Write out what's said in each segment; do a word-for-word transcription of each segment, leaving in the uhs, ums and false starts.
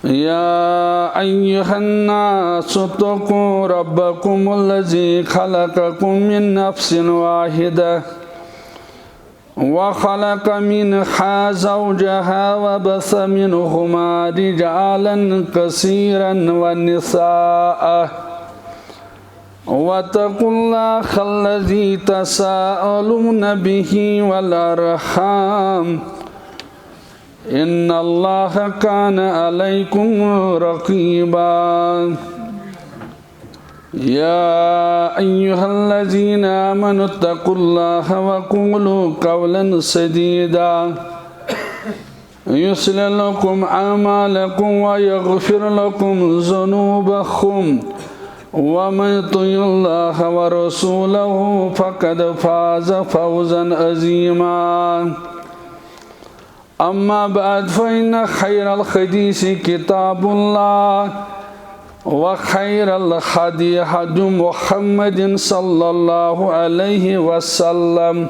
يا أيها الناس اتقوا ربكم الذي خلقكم من نفس واحدة وخلق منها زوجها وبث منهما رجالا كثيرا ونساء، واتقوا الله الذي تساءلون به والأرحام، إن الله كان عليكم رقيبا. يا أيها الذين آمنوا اتقوا الله وقولوا قولا سديدا يصلح لكم أعمالكم ويغفر لكم ذنوبكم، ومن يطع الله ورسوله فقد فاز فوزا عظيما. أما بعد، فإن خير الحديث كتاب الله، وخير الهدي هدي محمد صلى الله عليه وسلم،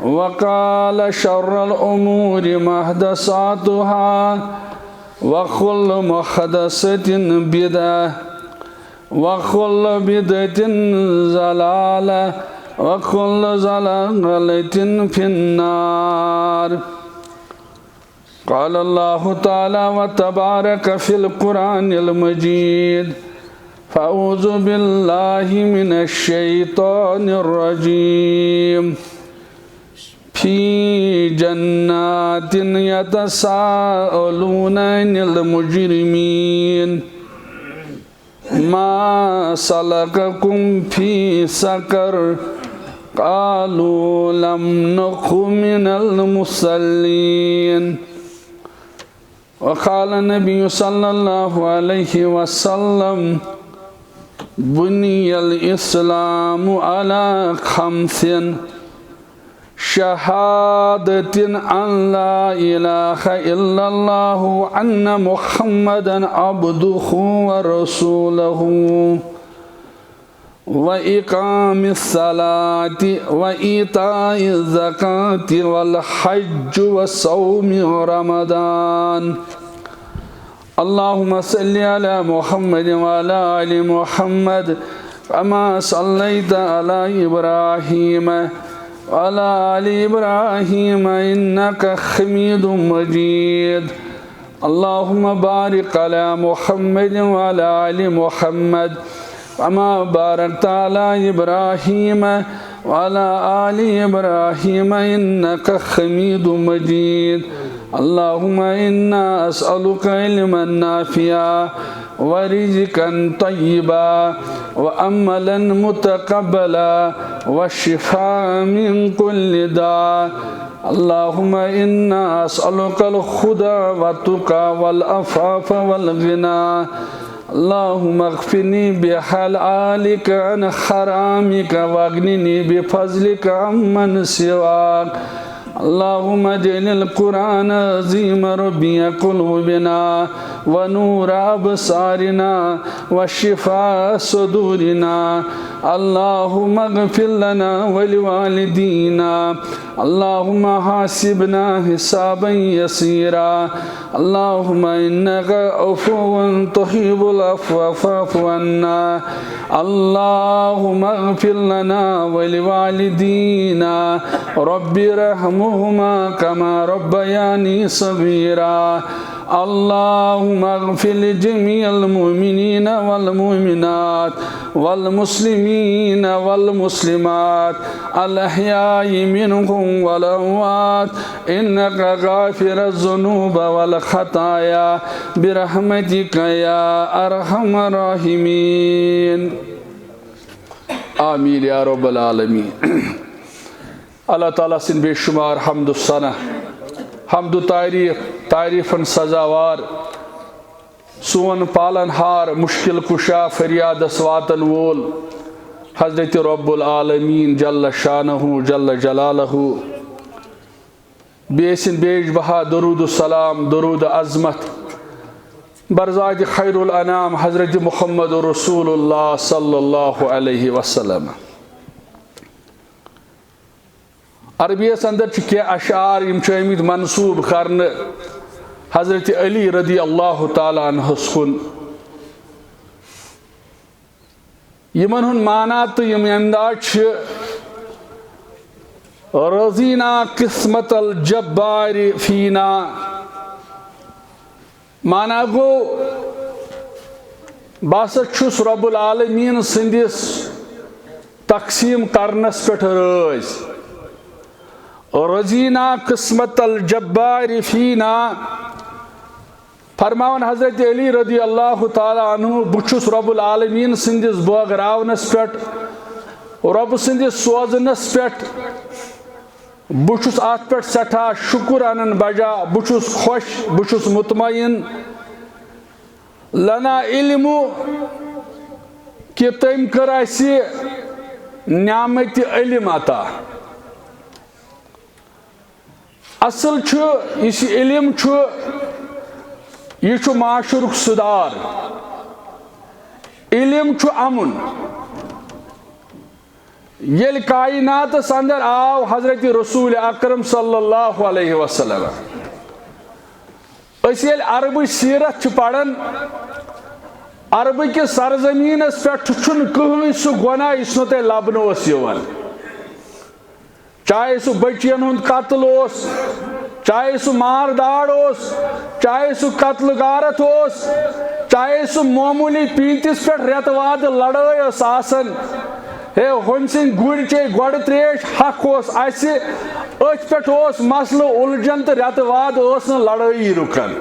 وقال شر الأمور محدثاتها، وكل محدثة بدعة، وكل بدعة ضلالة، وكل ضلالة في النار. قال الله تعالى وتبارك في القرآن المجيد: فأعوذ بالله من الشيطان الرجيم. في جنات يتساءلون عن المجرمين. ما سلككم في سقر؟ قالوا لم نك من المصلين. وقال النبي صلى الله عليه وسلم: بني الإسلام على خمس: شهادة أن لا إله إلا الله وأن محمدا عبده ورسوله، وإقام الصلاة وإيتاء الزكاة والحج وصوم رمضان. اللهم صل على محمد وعلى آل محمد كما صليت على إبراهيم وعلى آل إبراهيم إنك حميد مجيد. اللهم بارك على محمد وعلى آل محمد كما باركت على إبراهيم وعلى آل إبراهيم إنك حميد مجيد. اللهم إنا أسألك علما نافعا ورزقا طيبا وعملا متقبلا وشفاء من كل داء. اللهم إنا أسألك الهدى والتقى والعفاف والغنى. اللهم اكفني بحلالك عن حرامك واغنني بفضلك عمن سواك. اللهم اجعل القرآن العظيم ربيع قلوبنا ونور أبصارنا وشفاء صدورنا. اللهم اغفر لنا ولوالدينا. اللهم حاسبنا حسابا يسيرا. اللهم إنك عفو تحب العفو فاعف عنا. اللهم اغفر لنا ولوالدينا، رب ارحمهما كما ربياني صغيرا. اللهم اغفر لجميع المؤمنين والمؤمنات والمسلمين والمسلمات الأحياء منهم والأموات إنك غافر الذنوب والخطايا برحمتك يا أرحم الراحمين. آمین یا رب العالمین۔ اللہ تعالیٰ سٕنٛدۍ بے شمار حمد و ثنا، حمد و تعریف، تعریفن سزاوار، سون پالن ہار، مشکل کشا، فریادس واتن وول حضرت رب العالمین جل شانہ جل جلالہ۔ بیٚیہِ سٕنٛدۍ بیش بہا درود و سلام، درود عظمت بر ذات خیر الانام حضرت محمد رسول اللہ صلی اللہ علیہ وسلم۔ عربی یس اندر چھِ کینٛہہ اشعار، یِم چھِ آمٕتۍ منسوب کرنہٕ حضرت علی رضی اللہ تعالیٰ عنہس کُن۔ یِمن ہُنٛد معنی تہٕ یِم انداز چھِ، رضینا قسمت الجبار فینا۔ معنی گوٚو، بہٕ ہسا چھُس رب العالمین سٕنٛدِس تقسیٖم کرنس پٮ۪ٹھ رٲضۍ۔ رضینا قسمت الجبار فینا۔ فرماوان حضرت علی رضی اللہ تعالیٰ عنہ، بہٕ چھُس رب العالمین سٕنٛدِس بٲگراونس پٮ۪ٹھ، رب سٕنٛدِس سوزنس پٮ۪ٹھ، بہٕ چھُس اتھ پٮ۪ٹھ سٮ۪ٹھاہ شُکر انان بجا، بہٕ چھُس خۄش، بہٕ چھُس مطمئن۔ لنا علم، کہِ تٔمۍ کٔر اسہِ نعمت علم عطا۔ اصل چھُ، یُس یہِ علم چھُ، یہِ چھُ معاشرُک سُدھار۔ علم چھُ امُن۔ ییٚلہِ کائناتس اندر آو حضرت رسول اکرم صلی اللہ علیہ وسلم، أسۍ ییٚلہِ عربٕچ سیرت چھِ پران، عربہٕ کِس سرزمینس پٮ۪ٹھ چھُنہٕ کٕہٕنۍ سُہ گۄناہ یُس نہٕ تۄہہِ لبنہٕ اوس یِوان۔ چاہے سُہ بچین ہُنٛد قتل اوس، چاہے سُہ مار داڑ اوس، چاہے سُہ قتل غارت اوس، چاہے سُہ معموٗلی پیٖنتِس پٮ۪ٹھ رٮ۪تہٕ وادٕ لڑٲے ٲس آسان، ہے، ہُمۍ سٕنٛدۍ گُرۍ چے گۄڈٕ ترٛیش، حق اوس اَسہِ، أتھۍ پٮ۪ٹھ اوس مسلہٕ اُلجھان تہٕ رٮ۪تہٕ وادٕ ٲس نہٕ لڑٲیی رُکان۔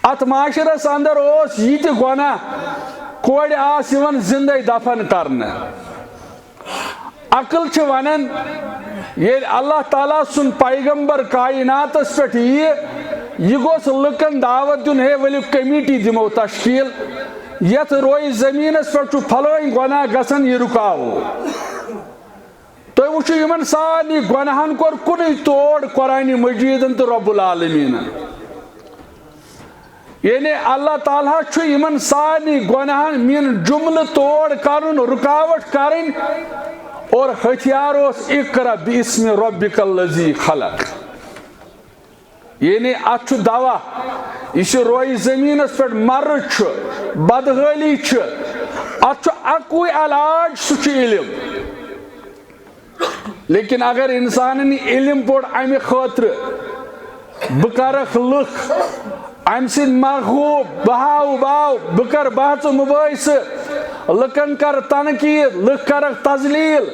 اتھ معاشرس اندر اوس یہِ تہِ گۄناہ، کورِ آس یِوان زندے دفن کرنہٕ۔ عقل چھِ ونان، ییٚلہِ اللہ تعالیٰ سُنٛد پیغمبر کائناتس پٮ۪ٹھ ییہِ، یہِ گوٚژھ لُکن دعوت دیُن، ہے، ؤلِو کمیٹی دِمو تشکیل، یتھ رویہِ زمینس پٮ۪ٹھ چھُ فلٲنۍ گۄناہ گژھان، یہِ رُکاوو۔ تُہۍ وٕچھِو، یِمن سارنٕے گۄناہن کوٚر کُنُے توڑ قرآن مجیدن تہٕ رب العالمیٖنن۔ یعنی اللہ تعالیٰ چھُ یِمن سارنٕے گۄناہن من جملہٕ توڑ کرُن، رُکاوٹ کرٕنۍ، اور ہتھیار اوس اقرا باسم ربک الذی خلق۔ یعنی اتھ چھُ دوا، یُس یہِ رویہِ زمینس پٮ۪ٹھ مرض چھُ، بدحٲلی چھِ، اتھ چھُ اکُے علاج، سُہ چھُ علم۔ لیکن اگر انسانن یہِ علم پوٚر امہِ خٲطرٕ، بہٕ کرکھ لُکھ امہِ سۭتۍ مرغوب، بہٕ ہاوٕ باو، بہٕ کرٕ بحث و مباحثہٕ، لُکن کرٕ تنقید، لُکھ کرکھ تذلیل،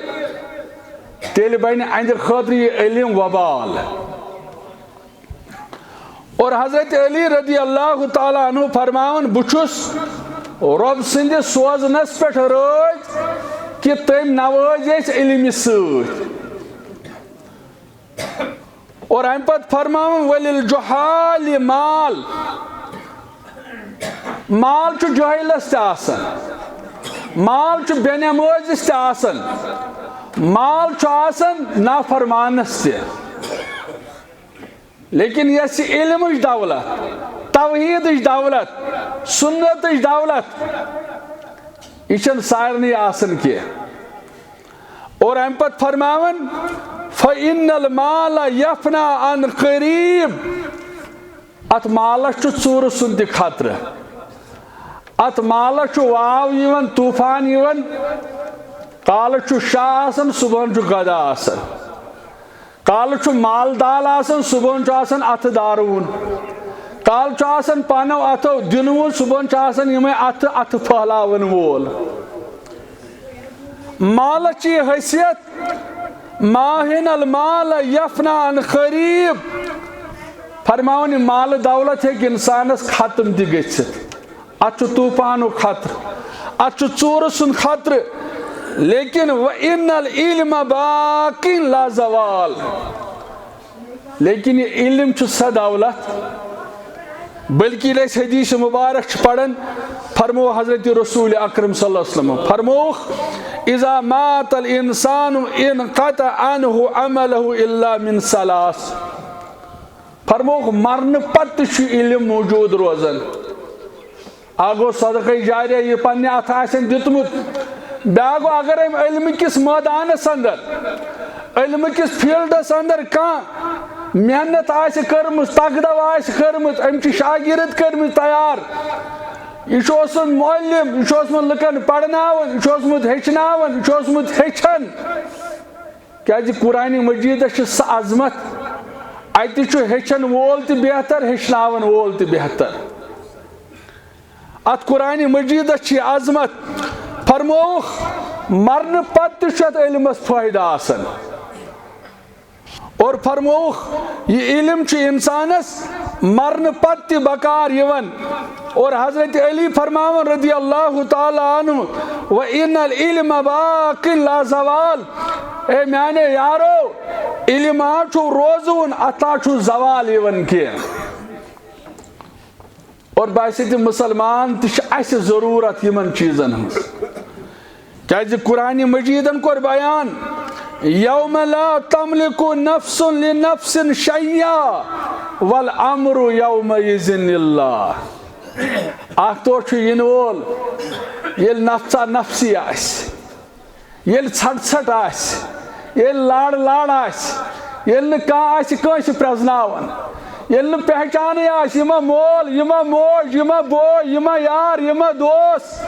تیٚلہِ بنہِ اہندِ خٲطرٕ یہِ علم وبال۔ اور حضرت علی رضی اللہ تعالیٰ عنہ فرماوان، بہٕ چھُس رۄب سٕنٛدِس سوزنس پٮ۪ٹھ رٲضۍ کہِ تٔمۍ نوٲزۍ أسۍ علمہِ سۭتۍ۔ اور امہِ پتہٕ فرماوان، وللجہال مال، مال چھُ جٲہلس تہِ آسان، مال چھُ بے نمٲزِس تہِ آسان، مال چھُ آسان نافرمانس تہِ۔ لیکن یۄس یہِ علمٕچ دولت، توحیدٕچ دولت، سنتٕچ دولت، یہِ چھَنہٕ سارنٕے آسان کینٛہہ۔ اور امہِ پتہٕ فرماوان، فإن المال يفنى عن قريب۔ اتھ مالس چھُ ژوٗرٕ سُنٛد تہِ خطرٕ۔ اتھ مالس چھُ واو یِوان، طوفان یِوان، کالہٕ چھُ شاہ آسان، صبحن چھُ گدا آسان۔ کالہٕ چھُ مال دال آسان، صبحن چھُ آسان اتھٕ داروُن۔ کالہٕ چھُ آسان پنو اتھو دِنہٕ وول، صبحن چھُ آسان یِمے اتھٕ، اتھٕ پھٔہلاون وول۔ مالس چھِ یہِ حیثیت، ما حین المال یفنى عن قریب۔ فرماوان، یہِ مال دولت ہیٚکہِ انسانس ختم تہِ گٔژھِتھ۔ اتھ چھُ طوفانُک خطرٕ، اتھ چھُ ژوٗرٕ سُنٛد خطرٕ، لیکن وإن العلم باق لا زوال۔ لیکن یہِ علم چھُ سۄ دولت، بلکہ ییٚلہِ أسۍ حدیث مبارک چھِ پران، فرمو حضرت رسول اکرم صلی اللہ علیہ وسلم، فرمووُکھ، اذا مات الانسان انقطع عنه عمله الا من ثلاث۔ فرمووُکھ، مرنہٕ پتہٕ تہِ چھُ علم موجود روزان۔ اکھ گوٚو صدقہ جاریہ، یہِ پننہِ اتھٕ آسن دیُتمُت۔ بیاکھ گوٚو، اگر أمۍ علمہٕ کِس مٲدانس اندر، علمہٕ کِس فیلڈس اندر کانٛہہ محنت آسہِ کٔرمٕژ، تگدو آسہِ کٔرمٕژ، أمۍ چھِ شاگرد کٔرمٕتۍ تیار۔ یہِ چھُ اوسمُت معلم، یہِ چھُ اوسمُت لُکن پرناوان، یہِ چھُ اوسمُت ہیٚچھناوان، یہِ چھُ اوسمُت ہیٚچھان۔ کیازِ قرآن مجیدس چھِ سۄ عظمت، اتہِ چھُ ہیٚچھن وول تہِ بہتر، ہیٚچھناون وول تہِ بہتر۔ اتھ قرآن مجیدس چھِ عظمت۔ فرمووُکھ، مرنہٕ پتہٕ تہِ چھُ اتھ علمس فٲیدٕ آسان۔ اور فرمووُکھ، یہِ علم چھُ انسانس مرنہٕ پتہٕ تہِ بکار یِوان۔ اور حضرت علی فرماوان رضی اللہ تعالیٰ عنہ، "وَإِنَّ الْعِلْمَ بَاقٍ لَا زَوَالَ"، اے میانیو یارو، علم ہا چھُ روزوُن، اتھ نہ چھُ زوال یِوان کینٛہہ۔ اور باسہِ تہِ مسلمان تہِ چھِ اَسہِ ضروٗرت یِمن چیٖزن ہٕنٛز۔ کیازِ قرآن مجیدن کوٚر بیان، "یوم لا تملک نفس لنفس شیئا والامر یومئذ للہ"۔ اکھ دۄہ چھُ یِنہٕ وول، ییٚلہِ نفسا نفسی آسہِ، ییٚلہِ ژھٹ ژھٹ آسہِ، ییٚلہِ لڑ لڑ آسہِ، ییٚلہِ نہٕ کانٛہہ آسہِ کٲنٛسہِ پرٛزناوان، ییٚلہِ نہٕ پہچانٕے آسہِ، یہِ ما مول، یہِ ما موج، یہِ ما بوے، یہِ ما یار، یہِ ما دوس،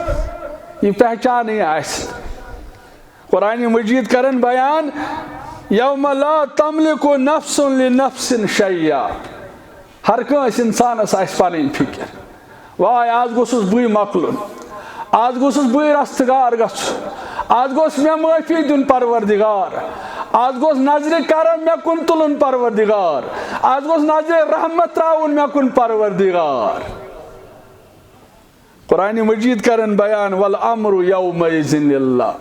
یہِ پہچانٕے آسہِ۔ قرآن مجید کرن بیان، "یوم لا تملک نفس لنفس شیئا"۔ ہر کٲنٛسہِ انسانس آسہِ پنٕنۍ فکر، واے، آز گوٚژھُس بٕے مۄکلُن، آز گوٚژھُس بٕے رستگار گژھُن، آز گوٚژھ مےٚ معٲفی دیُن پروردگار، آز گوٚژھ نظرِ کرم مےٚ کُن تُلُن پروردگار، آز گوٚژھ نظرِ رحمت تراوُن مےٚ کُن پروردگار۔ قرآن مجید کرن بیان، "والامر یومئذ للہ"۔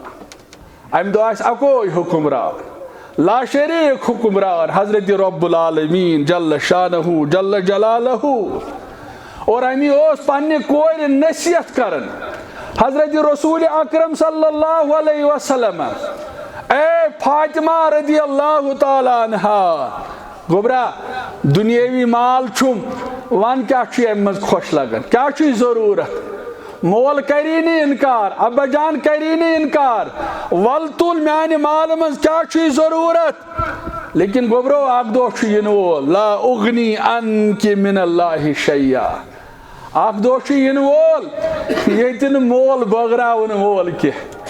امہِ دۄہ آسہِ اکوے حکمران، لا شریک حکمران، حضرت رب العالمین جل شانہ جل جلالہ۔ اور امی اوس پننہِ کورِ نصیحت کران حضرت رسول اکرم صلی اللہ علیہ وسلم، اے فاطمہ رضی اللہ تعالیٰ عنہا، گوٚبرا، دُنیٲوی مال چھُم، وَن کیٛاہ چھُے اَمہِ منٛز خۄش لگان؟ کیٛاہ چھُے ضروٗرت؟ مول کری نہٕ اِنکار، ابا جان کری نہٕ اِنکار، وَل تُل میٛانہِ مالہٕ منٛز کیٛاہ چھُے ضروٗرت؟ لیکن گوٚبرو، اکھ دۄہ چھُ یِنہٕ وول، "لا اغنی عنک من اللہ شیئا"۔ اکھ دۄہ چھُ یِنہٕ وول، ییٚتہِ نہٕ مول بٲگراوَن وول کینٛہہ،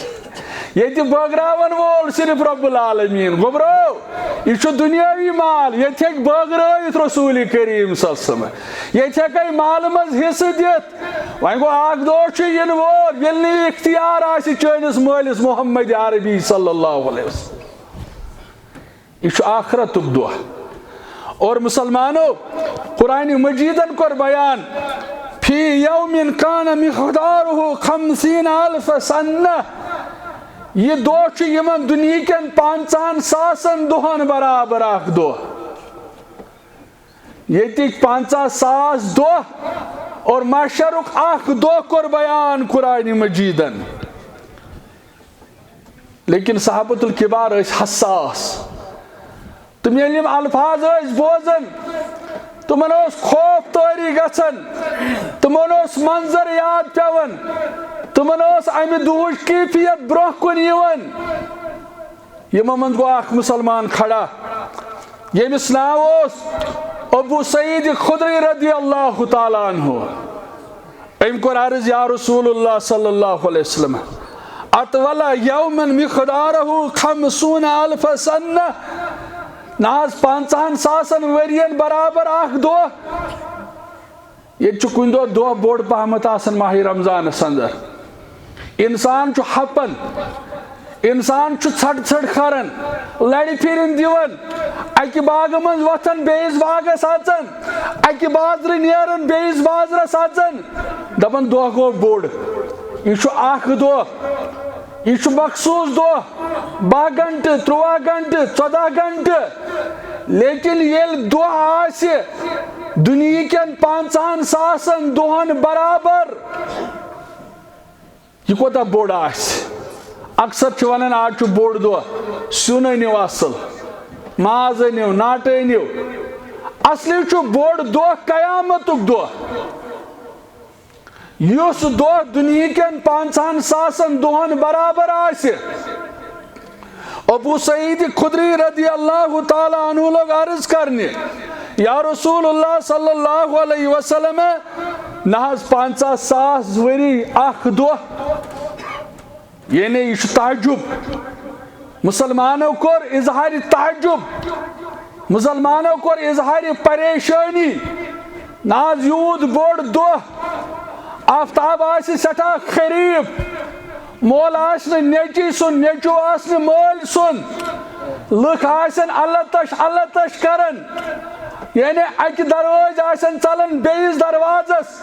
ییٚتہِ بٲگراوَن وول صرف رب العالمین۔ گوٚبرو، یہِ چھُ دُنیٲوی مال، ییٚتہِ ہیٚکہِ بٲگرٲوِتھ رسول کریم صلی اللہ علیہ وسلم، ییٚتہِ ہیٚکہِ مالہٕ منٛز حصہٕ دِتھ۔ وۄنۍ گوٚو، اکھ دۄہ چھُ یِنہٕ وول، ییٚلہِ نہٕ یہِ اختیار آسہِ چٲنِس مٲلِس محمد عربی صلی اللہ علیہ وسلم۔ یہِ چھُ آخرتُک دۄہ۔ اور مسلمانو، قرآن مجیدن کوٚر بیان، "فی یوم کان مقدارہ خمسین الف سنہ"۔ یہِ دۄہ چھُ یِمن دُنہیٖکٮ۪ن پانٛژہن ساسن دۄہن برابر اکھ دۄہ۔ ییٚتِکۍ پنٛژاہ ساس دۄہ اور محشرُک اکھ دۄہ کوٚر بیان قرآن مجیدن۔ لیکن صحابۃ الکبار ٲسۍ حساس۔ تِم ییٚلہِ یِم الفاظ ٲسۍ بوزان، تِمن اوس خوف طٲری گژھان، تِمن اوس منظر یاد پٮ۪وان، تِمن اوس امہِ دُہٕچ کیفیت برونٛہہ کُن یِوان۔ یِمو منٛز گوٚو اکھ مسلمان کھڑا، ییٚمِس ناو اوس ابو سعید خدری رضی اللہ تعالیٰ عنہ۔ أمۍ کوٚر عرض، یا رسول اللہ صلی اللہ علیہ وسلم، اطول یومن مقدارہ خمسون الف سنہ، نہ حظ، پنٛژاہن ساسن ؤرین برابر اکھ دۄہ۔ ییٚتہِ چھُ کُنہِ دۄہ دۄہ بوٚڑ پہمتھ آسان ماہِ رمضانس اندر۔ انسان چھُ ہپان، انسان چھُ ژھٹہٕ ژھٹہٕ کران، لرِ پھِرن دِوان، اکہِ باغہٕ منٛز وۄتھان بیٚیِس باغس اژان، اکہِ بازرٕ نیران بیٚیِس بازرس اژان، دپان دۄہ گوٚو بوٚڑ۔ یہِ چھُ اکھ دۄہ، یہِ چھُ مخصوٗص دۄہ، باہ گھنٹہٕ، ترٛواہ گھنٹہٕ، ژۄداہ گھنٹہٕ۔ لیکن ییٚلہِ دۄہ آسہِ دُنیہکٮ۪ن پانٛژہن ساسن دۄہن برابر، یہِ کوٗتاہ بوٚڑ آسہِ؟ اکثر چھِ ونان، آز چھُ بوٚڑ دۄہ، سیُن أنِو اصل، ماز أنِو، ناٹہٕ أنِو۔ اصلی چھُ بوٚڑ دۄہ قیامتُک دۄہ۔ یُس دۄہ دُنیہکٮ۪ن پانٛژہن ساسن دۄہن برابر آسہِ، ابو سعید خدری رضی اللہ تعالیٰ عنہ لوگ عرض کرنہِ، یا رسول اللہ صلی اللہ علیہ وسلم، نہ حظ پنژاہ ساس ؤری اکھ دۄہ، یعنی یہِ چھُ تعجب۔ مسلمانو کوٚر اظہار تعجب، مسلمانو کوٚر اظہار پریشٲنی۔ نہ حظ یوٗت بوٚڑ دۄہ، آفتاب آسہِ سٮ۪ٹھاہ قریب، مول آسہِ نہٕ نیٚچی سُنٛد، نیٚچوٗ آسہِ نہٕ مٲلۍ سُنٛد، لُکھ آسن اللہ تش اللہ تش کران، یعنی اکہِ دروازٕ آسن ژلان بیٚیِس دروازس۔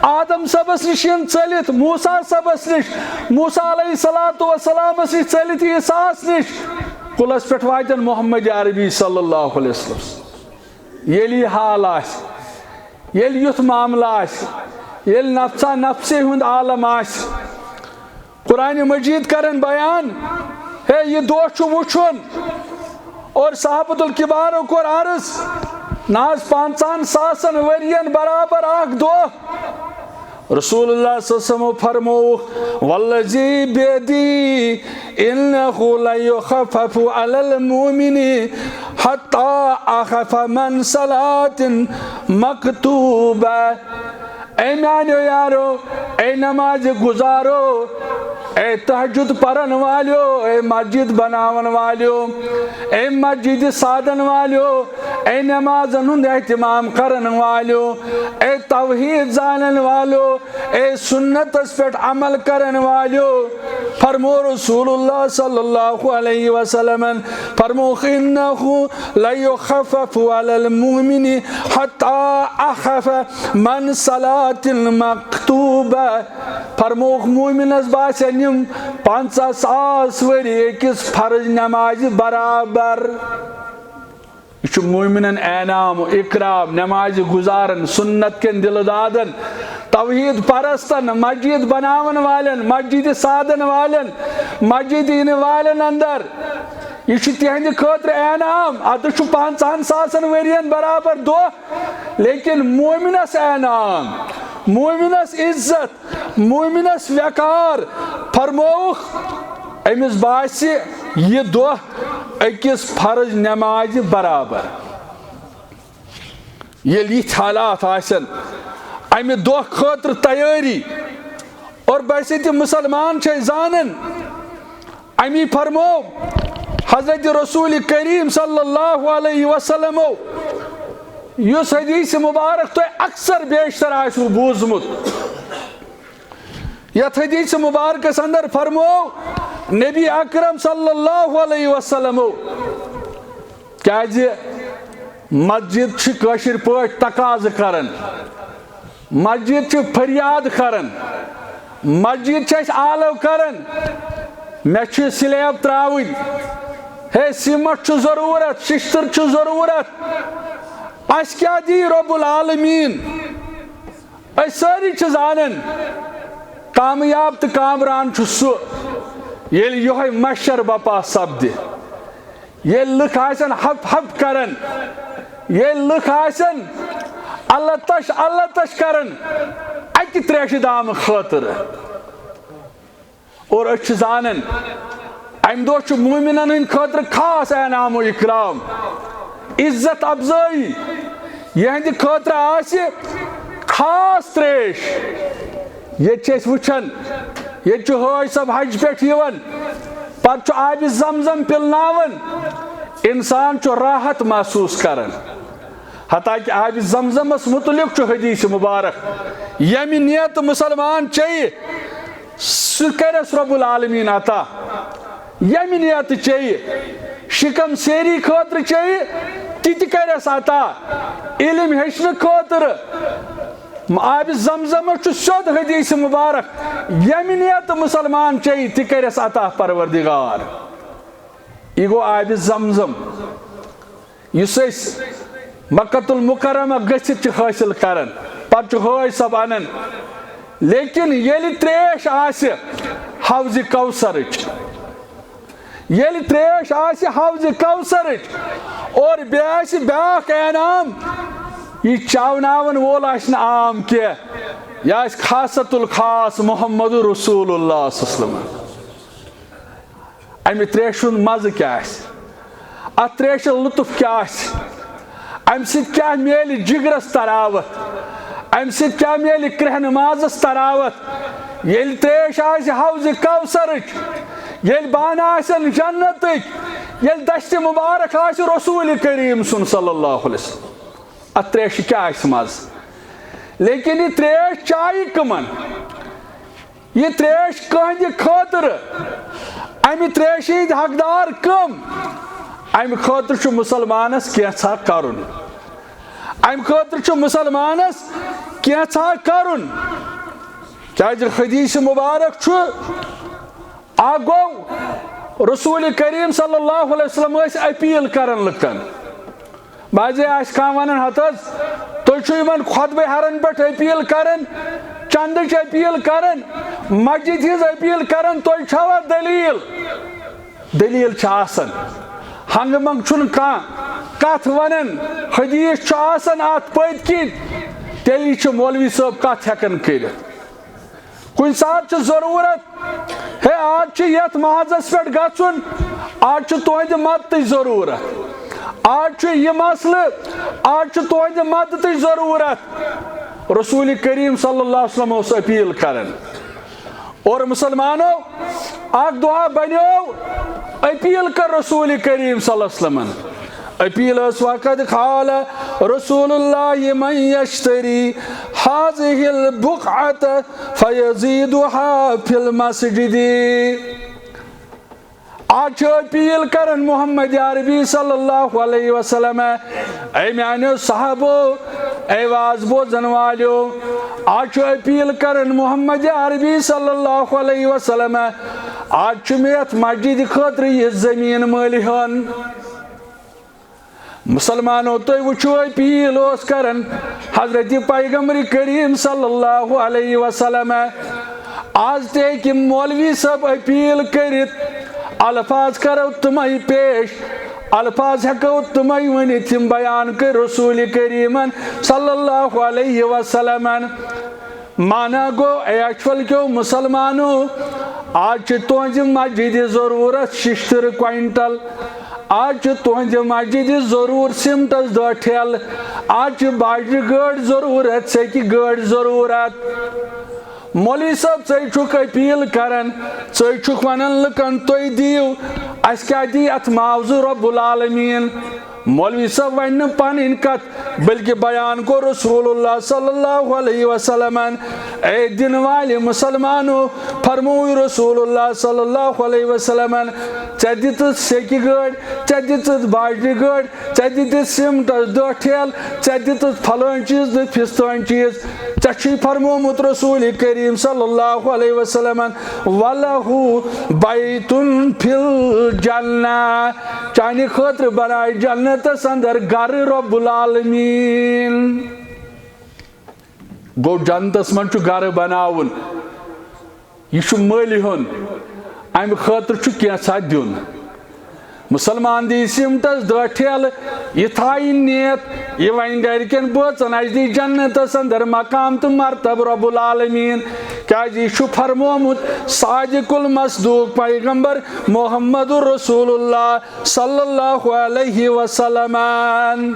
آدم صٲبس نِش یِن ژٔلِتھ موسیٰ صٲبس نِش، موسیٰ علیہ الصلوۃ والسلامس نِش ژٔلِتھ عیسیٰ ہس نِش، کُلس پٮ۪ٹھ واتن محمد عربی صلی اللہ علیہ وسلم۔ ییٚلہِ یہِ حال آسہِ، ییٚلہِ یُتھ معاملہٕ آسہِ، ییٚلہِ نفسا نفسی ہُنٛد عالم آسہِ، قرآن مجید کرن بیان، ہے، یہِ دۄہ چھُ وُچھُن۔ اور صحابت الکبارو کوٚر عرض، نہ حظ پانٛژن ساسن ؤرین برابر اکھ دۄہ۔ رسول اللہ صلی اللہ علیہ وسلم فرمووُکھ، والذی بیدی انہ لیخفف علی المؤمن حتی اخف من صلاۃ مکتوبہ۔ اے میانیو یارو، اے نماز گزارو، اے تہجد پرن والیو، اے مسجد بناون والیو، اے مسجد سادن والیو، اے نمازن ہُنٛد اہتمام کرن والیو، اے توحید زانن والو، اے سنتس پٮ۪ٹھ عمل کرن والیو، فرمو رسول اللہ صلی اللہ علیہ وسلمن، فرمو، انہ لیخفف علی المؤمن حتی اخف من صلاۃ مکتوبہ۔ فرمووُکھ، مومنس باسن یِم پنژاہ ساس ؤری أکِس فرض نمازِ برابر۔ یہِ چھُ مومنن انعام و اکرام، نمازِ گزارن، سنت کٮ۪ن دِلہٕ دادن، توحید پرستن، مسجد بناون والٮ۪ن، مسجد سادن والٮ۪ن، مسجد یِنہٕ والٮ۪ن اندر۔ یہِ چھُ تِہنٛدِ خٲطرٕ انعام۔ اتھ چھُ پنژاہن ساسن ؤرین برابر دۄہ، لیکن مومنس انعام، مومنس عزت، مومنس وقار۔ فرمووُکھ، أمِس باسہِ یہِ دۄہ أکِس فرض نمازِ برابر۔ ییٚلہِ یِتھۍ حالات آسن، امہِ دۄہ خٲطرٕ تیٲری، اور بحیثیت مسلمان چھِ أسۍ زانان، امی فرمو حضرت رسول کریم صلی اللہ علیہ وسلمو، یُس حدیث مبارک تۄہہِ اکثر بیشتر آسِوٕ بوٗزمُت۔ یتھ حدیث مبارکس اندر فرمو نبی اکرم صلی اللہ علیہ وسلمو، کیازِ مسجد چھِ کٲشِر پٲٹھۍ تقاضہٕ کران، مسجد چھِ فریاد کران، مسجد چھِ اَسہِ آلو کران، مےٚ چھِ سلیب تراوٕنۍ، ہے سیمٹ چھُ ضروٗرت، ششتٕر چھُ ضروٗرت، اَسہِ کیٛاہ دی رب العالمین؟ أسۍ سٲری چھِ زانان، کامیاب تہٕ کامران چھُ سُہ، ییٚلہِ یِہوٚے محشر بپا سپدِ۔ ییٚلہِ لُکھ آسن ہپ ہپ کران، ییٚلہِ لُکھ آسن اللہ تش اللہ تش کران اکہِ تریشہِ دامہٕ خٲطرٕ۔ اور أسۍ چھِ زانان، امہِ دۄہ چھُ مومنن ہٕنٛدِ خٲطرٕ خاص انعام و اکرام، عزت افزٲیی۔ یِہنٛدِ خٲطرٕ آسہِ خاص تریش۔ ییٚتہِ چھِ أسۍ وٕچھان، ییٚتہِ چھُ حٲج صٲب حج پٮ۪ٹھ یِوان، پتہٕ چھُ آبِ زمزم پِلناوان، انسان چھُ راحت محسوس کران۔ حتیٰ کہ آبِ زمزمس متعلق چھُ حدیث مبارک، ییٚمہِ نیتہٕ مسلمان چیٚیہِ، سُہ کرٮ۪س رب العالمین عطا۔ ییٚمہِ نیتہٕ چیٚیہِ، شکم سیری خٲطرٕ چیٚیہِ، تہِ تہِ کرٮ۪س عطا۔ علم ہیٚچھنہٕ خٲطرٕ آبِ زمزمس چھُ سیوٚد حدیث مبارک، ییٚمہِ نیتہٕ مسلمان چیٚیہِ، تہِ کرٮ۪س عطا پروردگار۔ یہِ گوٚو آبِ زمزم، یُس أسۍ مکۃ المکرمہ گٔژھِتھ چھِ حٲصِل کران، پتہٕ چھُ حٲج صٲب انان۔ لیکن ییٚلہِ تریش آسہِ حوضِ کوثرٕچ، ییٚلہِ تریش آسہِ حوضِ کوثرٕچ، اور بیٚیہِ آسہِ بیٛاکھ انعام، یہِ چاوناون وول آسہِ نہٕ عام کینٛہہ، یہِ آسہِ خاصۃ الخاص محمد رسول اللہ صلی اللہ علیہ وسلم۔ امہِ تریشہِ ہُنٛد مزٕ کیٛاہ آسہِ؟ اتھ تریشہِ لطف کیٛاہ آسہِ؟ امہِ سۭتۍ کیٛاہ میلہِ جگرس تراوت؟ امہِ سۭتۍ کیٛاہ میلہِ کرٛہنہٕ مازس تراوت؟ ییٚلہِ تریش آسہِ حوض کوثرٕچ، ییٚلہِ بانہٕ آسن جنتٕکۍ، ییٚلہِ دستِ مبارک آسہِ رسول کریم سُنٛد صلی اللہ علیہ وسلم، اتھ تریشہِ کیٛاہ آسہِ مزٕ؟ لیکن یہِ تریش چایہِ کٕمن؟ یہِ تریش کٕہٕنٛدِ خٲطرٕ، امہِ تریشہِ ہٕنٛدۍ حقدار کٕم؟ امہِ خٲطرٕ چھُ مسلمانس کینٛژھا کرُن۔ امہِ خٲطرٕ چھُ مسلمانس کینٛژھا کرُن۔ کیازِ حدیث مبارک چھُ، اکھ گوٚو رسول کریم صلی اللہ علیہ وسلم ٲسۍ اپیل کران لُکن۔ بعضے آسہِ کانٛہہ ونان، ہتہٕ حظ، تُہۍ چھِو یِمن خطبہٕ ہرن پٮ۪ٹھ اپیل کران، چندٕچ اپیل کران، مسجد ہٕنٛز اپیل کران، تُہۍ چھوا دلیل؟ دلیل چھِ آسان، ہنگہٕ منگہٕ چھُنہٕ کانٛہہ کتھ ونان، حدیث چھُ آسان اتھ پٔتۍ کِنۍ، تیٚلی چھِ مولوی صٲب کتھ ہٮ۪کان کٔرِتھ۔ کُنہِ ساتہٕ چھِ ضروٗرت، ہے، آز چھُ یتھ محاذس پٮ۪ٹھ گژھُن، آز چھُ تُہنٛدِ مدتٕچ ضروٗرت، آز چھُ یہِ مسلہٕ، آز چھُ تُہنٛدِ مدتٕچ ضروٗرت۔ رسول کریم صلی اللہ علیہ وسلم اوس اپیل کران۔ اور مسلمانو، اکھ دۄہ بنیو، اپیل کر رسول کریم صلی اللہ علیہ وسلمن۔ اپیل ٲس، وقد قال رسول اللہ من یشتری هذه البقعة فیزیدها فی المسجد۔ آز چھُ اپیل کران محمد عربی صلی اللہ علیہ وسلم، اے میانیو صحابو، اے واز بوزن والیو، آز چھُ اپیل کران محمد عربی صلی اللہ علیہ وسلم، آز چھُ مےٚ یتھ مسجد خٲطرٕ یہِ زٔمیٖن مٔلۍ ہن۔ مسلمانو، تُہۍ وٕچھِو، اپیل اوس کران حضرت پیغمبر کریم صلی اللہ علیہ وسلم۔ آز تہِ ہیٚکہِ مولوی صٲب اپیل کٔرِتھ، الفاظ کرو تِمے پیش، الفاظ ہیٚکو تِمے ؤنِتھ، یِم بیان کٔرۍ رسول کریمن صلی اللہ علیہ وسلمن۔ مانا گوٚو، اے اچھول کیو مسلمانو، آز چھِ تُہنٛزِ مسجدِ ضروٗرت شِشتٕر کوینٹل، آز چھِ تُہنٛزِ مسجدِ ضروٗر سیمٹس دہ ٹھیلہٕ، آز چھِ باجرِ گٲڑۍ ضروٗرت، سیٚکہِ گٲڑۍ ضروٗرت۔ مولوی صٲب، ژٕے چھُکھ اپیل کران، ژٕے چھُکھ ونان لُکن، تُہۍ دِیِو، اسہِ کیٛاہ دی اتھ معاوضہٕ رب العالمین؟ مولوی صٲب ونہِ نہٕ پنٕنۍ کتھ، بلکہ بیان کوٚر رسول اللہ صلی اللہ علیہ وسلمن۔ اے دِنہٕ والہِ مسلمانو، فرمووُے رسول اللہ صلی اللہ علیہ وسلمن، ژےٚ دِژٕتھ سیٚکہِ گٲڑۍ، ژےٚ دِژٕتھ باجرِ گٲڑۍ، ژےٚ دِژٕتھ سیمٹس دہ ٹھیلہٕ، ژےٚ دِژٕتھ پھلٲنۍ چیٖز تہٕ پھستٲنۍ چیٖز، ژےٚ چھُے فرمومُت رسول کریم صلی اللہ علیہ وسلمن، وَلَهُ بَيْتٌ فِي الْجَنَّةِ، چانہِ خٲطرٕ بنایہِ جنتس اندر گرٕ رب العالمین۔ گوٚو، جنتس منٛز چھُ گرٕ بناوُن، یہِ چھُ مٔلۍ ہیوٚن، امہِ خٲطرٕ چھُ کینٛژھا دیُن۔ مسلمان دی سیمٹس دہ ٹھیلہٕ، یہِ تھایہِ نیت، یہِ ونہِ گرِکٮ۪ن بٲژن، اسہِ دی جنتس اندر مقام تہٕ مرتبہٕ رب العالمین، کیازِ یہِ چھُ فرمومُت صادق المصدوق پیغمبر محمد رسول اللہ صلی اللہ علیہ وسلمن۔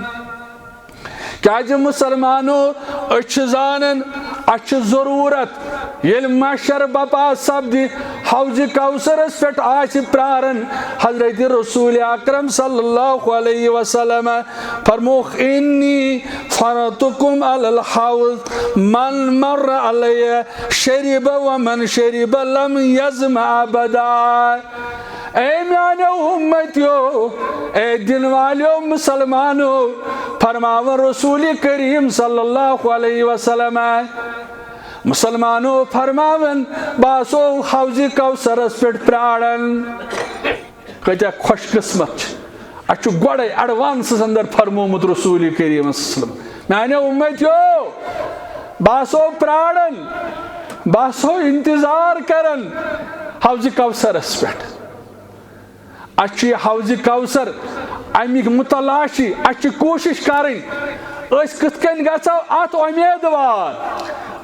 کیازِ مسلمانو، أسۍ چھِ زانان، اسہِ چھِ ضروٗرت، ییٚلہِ محشر بپا سپدِ، حوض کوثرس پٮ۪ٹھ آسہِ پراران حضرت رسول اکرم صلی اللہ علیہ وسلم، فرمووُکھ، "انی فرطکم علی الحوض، من مر علی شرب ومن شرب لم یظمأ ابدا۔" اے میانیو امتیو، اے دِنہٕ والیو مسلمانو، فرماوان رسول کریم صلی اللہ علیہ وسلم، مسلمانو فرماوان، بہٕ آسو حوض کوثرس پٮ۪ٹھ پراران۔ کۭتیاہ خوش قسمت چھِ، اسہِ چھُ گۄڈے ایڈوانسس اندر فرمومُت رسول کریم صلی اللہ علیہ وسلم، میانیو امتیو، بہٕ آسو پراران، بہٕ آسو انتظار کران حوض کوثرس پٮ۪ٹھ۔ اسہِ چھُ یہِ حوض کوثر، امیِکۍ متلاشی، اسہِ چھِ کوٗشش کرٕنۍ، أسۍ کِتھ کٔنۍ گژھو اتھ اُمیدوار؟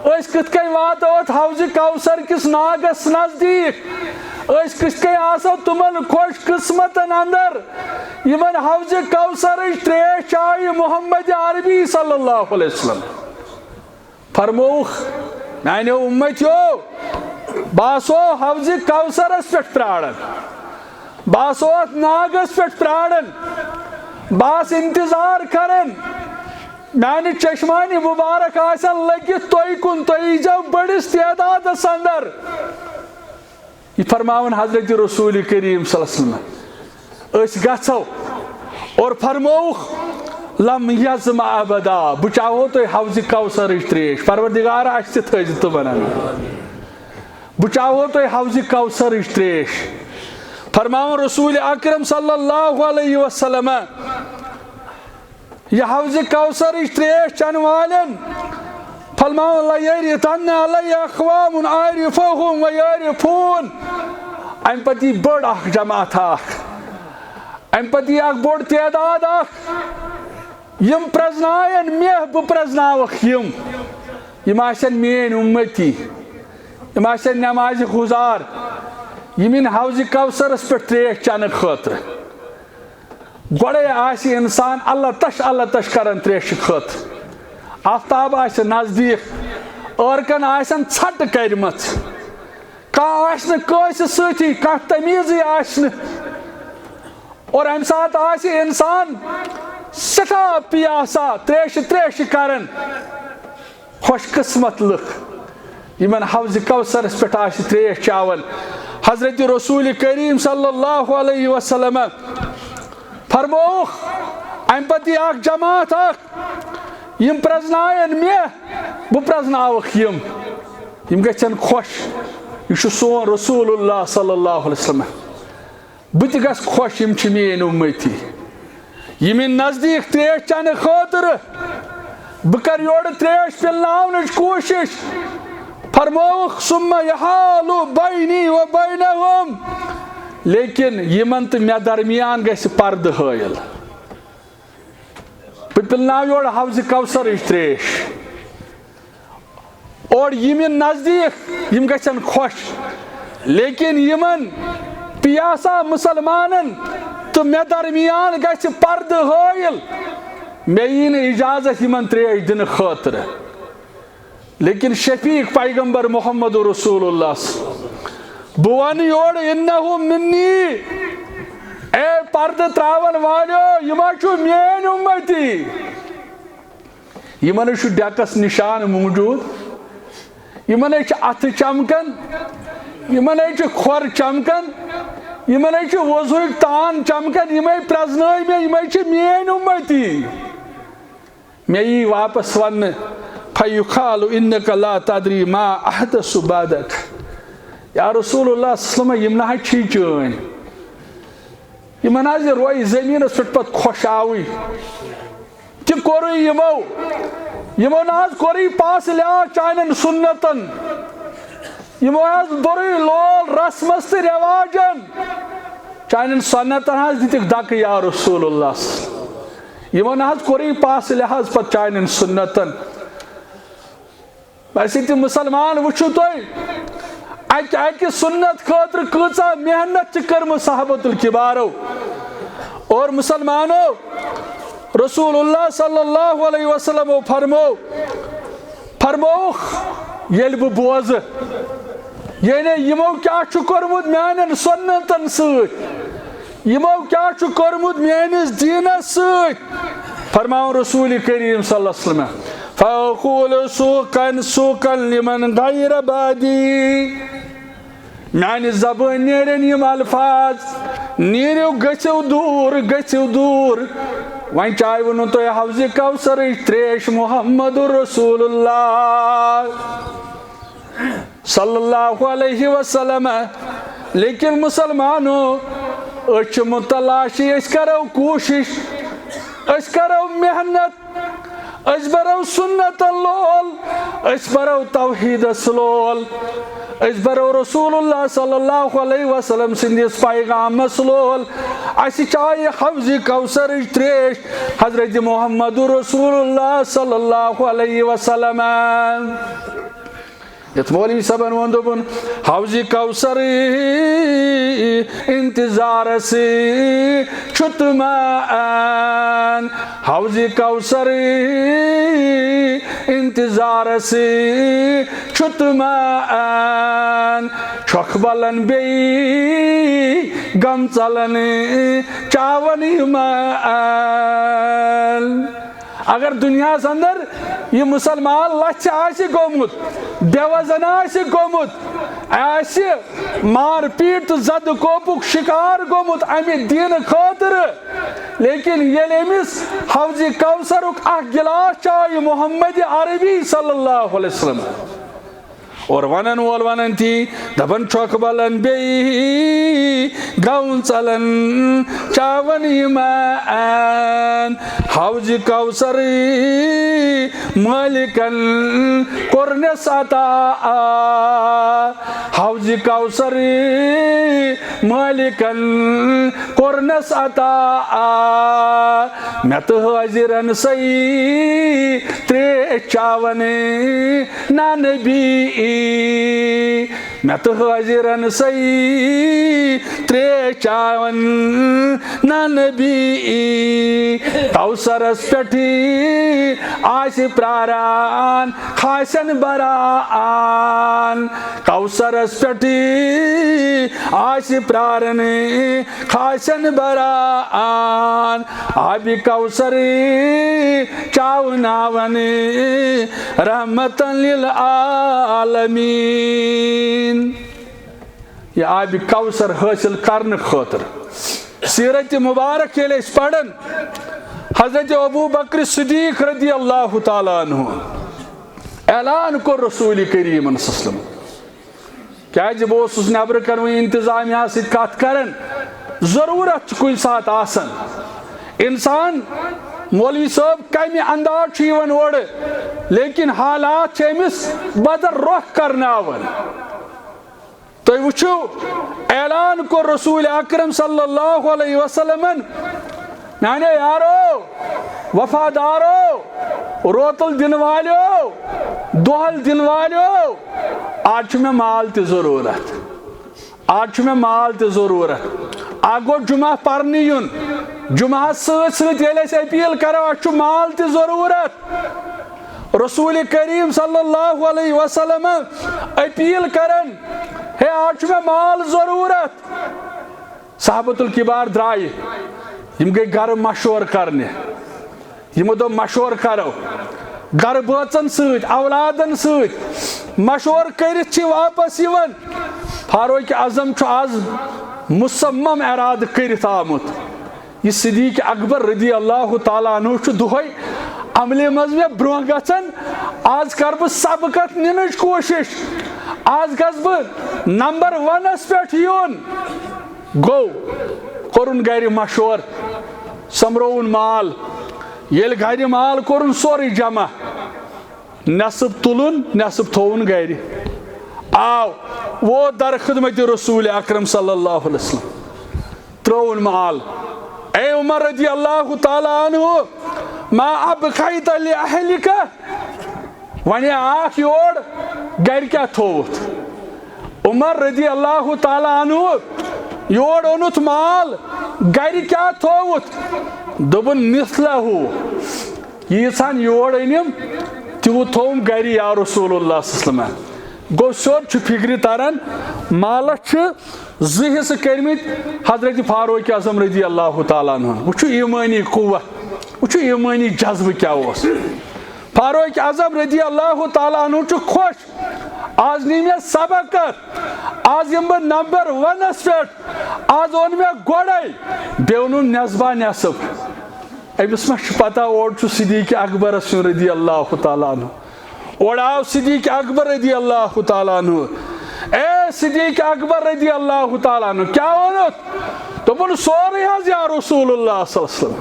أسۍ کِتھ کٔنۍ واتو اتھ حوض کوثر کِس ناگس نزدیٖک؟ أسۍ کِتھ کٔنۍ آسو تِمن خۄش قسمتن اندر، یِمن حوض کوثرٕچ تریش چاے محمد عربی صلی اللہ علیہ وسلم؟ فرمووُکھ، میانیو اُمتیو، بہٕ آسو حوض کوثرس پٮ۪ٹھ پراران، بہٕ آسو اتھ ناگس پٮ۪ٹھ پراران، بہٕ آسہٕ انتظار کران۔ میانہِ چشمانِ مبارک آسن لٔگِتھ تُہۍ کُن، تُہۍ ییٖزیو بٔڑِس تعدادس اندر۔ یہِ فرماوان حضرت رسول کریم صلی اللہ علیہ وسلم، أسۍ گژھو۔ اور فرمووُکھ، لم یظمأ ابدا، بہٕ چاہو تۄہہِ حوض کوثرٕچ تریش۔ پروردگار، اسہِ تہِ تھٲیزِ تِمن اندر۔ بہٕ چاہو تۄہہِ حوض کوثرٕچ تریش۔ فرماوان رسول اکرم صلی اللہ علیہ وسلم، یہِ حوض کوثرٕچ تریش چٮ۪نہٕ والٮ۪ن، فرماوان، لیرثن علی اقوام اعرفهم ویعرفون۔ امہِ پتہٕ یی بٔڑ اکھ جماعت اکھ، امہِ پتہٕ یی اکھ بوٚڑ تعداد اکھ، یِم پرزناون مےٚ، بہٕ پرزناوکھ یِم۔ یِم آسن میٲنۍ اُمتی، یِم آسن نمازِ گُزار، یِم یِن حوض کوثرس پٮ۪ٹھ تریش چٮ۪نہٕ خٲطرٕ۔ گۄڈے آسہِ انسان اللہ تش اللہ تش کران تریشہِ خٲطرٕ، آفتاب آسہِ نزدیٖک، عٲرقن آسن ژھٹہٕ کرِمژ، کانٛہہ آسہِ نہٕ کٲنٛسہِ سۭتی، کانٛہہ تمیٖزٕے آسہِ نہٕ۔ اور امہِ ساتہٕ آسہِ انسان سٮ۪ٹھاہ پیاسا، تریشہِ تریشہِ کران۔ خۄش قسمت لُکھ، یِمن حوض کوثرس پٮ۪ٹھ آسہِ تریش چاوان۔ حضرت رسول کریم صلی اللہ علیہ وسلم فرمووُکھ، امہِ پتہٕ یی اکھ جماعت اکھ، یِم پرزناون مےٚ، بہٕ پرزناوکھ یِم۔ یِم گژھن خۄش۔ یہِ چھُ سون رسول اللہ صلی اللہ علیہ وسلم۔ بہٕ تہِ گژھٕ خۄش، یِم چھِ میٲنۍ اُمتی۔ یِم یِن نزدیٖک تریش چٮ۪نہٕ خٲطرٕ، بہٕ کرٕ یورٕ تریش پِلناونٕچ کوٗشِش۔ فرمووُکھ، ثم یحال بینی و بینہم، لیکن یِمن تہٕ مےٚ درمیان گژھِ پردٕ حٲیِل۔ بہٕ پِلناو یورٕ حوض کوثرٕچ تریش۔ اور یِم یِن نزدیٖک، یِم گژھن خۄش، لیکن یِمن پیاسا مسلمانن تہٕ مےٚ درمیان گژھِ پردٕ حٲیِل۔ مےٚ یی نہٕ اجازت یِمن تریش دِنہٕ خٲطرٕ۔ لیکن شفیق پیغمبر محمد رسول اللہ، بہٕ ونہٕ یورٕ، انہ منی، اے پردٕ تراون والیو، یہِ ما چھُ میٲنۍ اُمتی؟ یِمن چھُ ڈیکس نشان موجود، یِمن چھِ اتھٕ چمکان، یِمن چھِ کھۄر چمکان، یِمن چھِ وضوہٕکۍ تان چمکان، یِمے پرزنٲے مےٚ، یِمے چھِ میٲنۍ اُمتی۔ مےٚ یی واپس وننہٕ، فیقال انک لا تدری ما احدث بعدک۔ یا رسول اللہ صلی اللہ علیہ وسلم، یِم نہ حظ چھی چٲنۍ، یِمن حظ یہِ رویہِ زٔمیٖنس پٮ۪ٹھ پتہٕ خۄشاوٕے۔ تہِ کوٚرُے یِمو، یِمو نہ حظ کوٚرُے پاس لحاظ چانٮ۪ن سُنتن، یِمو حظ دوٚرُے لول رسمس تہٕ رٮ۪واجن، چانٮ۪ن سُنتن حظ دِتِکھ دکہٕ یا رسول اللہ۔ یِمو نہ حظ کوٚرُے پاس لحاظ پتہٕ چانٮ۪ن سُنتن۔ ویسے تہِ مسلمان وٕچھِو تُہۍ، اکہِ اکہِ سُنت خٲطرٕ کۭژاہ محنت چھِ کٔرمٕژ صحابت الکبارو۔ اور مسلمانو، رسول اللہ صلی اللہ علیہ وسلمو فرمو، فرمووُکھ، ییٚلہِ بہٕ بوزٕ، یعنی یِمو کیٛاہ چھُ کوٚرمُت میانٮ۪ن سُنتن سۭتۍ، یِمو کیٛاہ چھُ کوٚرمُت میٲنِس دیٖنس سۭتۍ؟ فرماوُن رسول کریم صلی اللہ علیہ وسلم، فاقول سوقن سوقن لمن غیر بعدی۔ میانہِ زبٲنۍ نیرن یِم الفاظ، نیٖرِو، گٔژھِو دوٗر، گٔژھِو دوٗر۔ وۄنۍ چاے ووٚنوٕ تۄہہِ حوضِ کوثرٕچ تریش محمد رسول اللہ صلی اللہ علیہ وسلم۔ لیکن مسلمانو، أسۍ چھِ متلاشی، أسۍ کرو کوٗشش، أسۍ کرو محنت، أسۍ برو سنتن لول، أسۍ برو توحیدس لول، أسۍ برو رسول اللہ صلی اللہ علیہ وسلم سٕنٛدِس پیغامس لول۔ اسہِ چایہِ حوضِ کوثرٕچ تریش، حضرت محمد رسول اللہ صلی اللہ علیہ وسلم۔ یتھ مولوی صٲبن ووٚن، دوٚپُن، حوضِ کوثر انتظارس چھُ تمان، حوضِ کوثر انتظارس چھُ تمان، چھۄکھ بلن بیٚیہِ غم ژلن چاون یِمان۔ اگر دُنیاہس اندر یہِ مسلمان لژھِ آسہِ گوٚمُت، بے وزن آسہِ گوٚمُت، آسہِ مار پیٹ تہٕ زدٕ کوپُک شکار گوٚمُت امہِ دینہٕ خٲطرٕ، لیکن ییٚلہِ أمِس حوضِ کوثرُک اکھ گلاس چایہِ محمد عربی صلی اللہ علیہ وسلم، اور ونن وول ونن تی، دپان، چھۄکھ بلن بیٚیہِ غم ژلن چاون یِمان۔ حوضِ کوثر مٲلکن کوٚرنس عطا، حوضِ کوثر مٲلکن کوٚرنس عطا۔ مےٚ تہٕ حٲضِرن سہی تریش چاون نا نبی۔ مےٚ تہٕ حٲضِرن سہی تریش چاون نا نبی۔ کوثرس پٮ۪ٹھٕے آسہِ پراران خاصن بران۔ کوثرس پٮ۪ٹھٕے آسہِ پراران خاصن بران۔ آبِ کوثر چاوناون رحمتن للعالمین۔ یہِ آبِ کوثر حٲصِل کرنہٕ خٲطرٕ سیرت مبارک ییٚلہِ أسۍ پران، حضرت ابو بکر صدیق رضی اللہ تعالیٰ عنہ اعلان کوٚر رسول کریمن صلی اللہ علیہ وسلم۔ کیازِ بہٕ اوسُس نیبرٕ کنہِ وۄنۍ انتظامیہ سۭتۍ کتھ کران، ضروٗرت چھِ کُنہِ ساتہٕ آسان۔ انسان، مولوی صٲب کمہِ انداز چھُ یِوان اورٕ، لیکن حالات چھِ أمِس بدل رۄخ کرناوان۔ تُہۍ وٕچھِو، اعلان کوٚر رسول اکرم صلی اللہ علیہ وسلمن، میانیو یارو، وفادارو، روتل دِنہٕ والیو، دۄہل دِنہٕ والیو، آز چھُ مےٚ مال تہِ ضروٗرت۔ آز چھُ مےٚ مال تہِ ضروٗرت۔ اکھ گوٚو جمعہ پرنہِ یُن۔ جمعہس سۭتۍ سۭتۍ ییٚلہِ أسۍ اپیل کرو، اَسہِ چھُ مال تہِ ضروٗرت۔ رسول کریم صلی اللہ علیہ وسلم اپیل کران، ہے، آز چھُ مےٚ مال ضروٗرت۔ صحابۃ الکبار درٛایہِ، یِم گٔے گرٕ مشورٕ کرنہِ۔ یِمو دوٚپ، مشورٕ کرو گرٕ بٲژن سۭتۍ، اولادن سۭتۍ۔ مشورٕ کٔرِتھ چھِ واپس یِوان۔ فاروق اعظم چھُ آز مصمم ارادٕ کٔرِتھ آمُت۔ یہِ صدیق اکبر رضی اللہ تعالیٰ عنہ چھُ دۄہے عملہِ منٛز مےٚ برونٛہہ گژھان۔ آز کرٕ بہٕ سبقت نِنٕچ کوٗشش۔ آز گژھٕ بہٕ نمبر ونس پٮ۪ٹھ یُن۔ گوٚو، کوٚرُن گرِ مشورٕ، سۄمبرووُن مال۔ ییٚلہِ گرِ مال کوٚرُن سورُے جمع، نصف تُلُن، نصف تھووُن گرِ۔ آو، ووت در خدمت رسول اکرم صلی اللہ علیہ وسلم، ترٛووُن مال۔ اے عمر رضی اللہ تعالیٰ عنہ، ما ابقیت لأہلک؟ وۄنۍ آکھ یور، گرِ کیٛاہ تھووُتھ؟ عمر رضی اللہ تعالیٰ عنہ، یور اوٚنُتھ مال، گرِ کیٛاہ تھووُتھ؟ دوٚپُن، مثلہ، ییٖژہن یور أنِم، تیوٗت تھووُم گرِ، یا رسول اللہ صلی اللہ علیہ وسلم۔ گوٚو، سیوٚد چھُ فِکرِ تران، مالس چھِ زٕ حصہٕ کٔرمٕتۍ حضرت فاروق اعظم رضی اللہ تعالیٰ عنہ۔ وٕچھِو ایٖمٲنی قوت، وٕچھِو ایٖمٲنی جذبہٕ کیٛاہ اوس۔ فاروق اعظم رضی اللہ تعالیٰ عنہ چھُ خۄش، آز نی مےٚ سبقت، آز یِمہٕ بہٕ نمبر ونس پٮ۪ٹھ، آز اوٚن مےٚ گۄڈے، بیٚیہِ اوٚنُم نٮ۪صبا نٮ۪صٕب۔ أمِس ما چھُ پتہ، اورٕ چھُ صدیق اکبرس یُن رضی اللہ تعالیٰ عنہ، اورٕ آو صدیق اکبر رضی اللہ تعالیٰ عنہ۔ اے صدیق اکبر رضی اللہ تعالیٰ عنہ، کیٛاہ اوٚنُتھ؟ دوٚپُن، سورُے حظ یا رسول اللہ صلی اللہ علیہ وسلم۔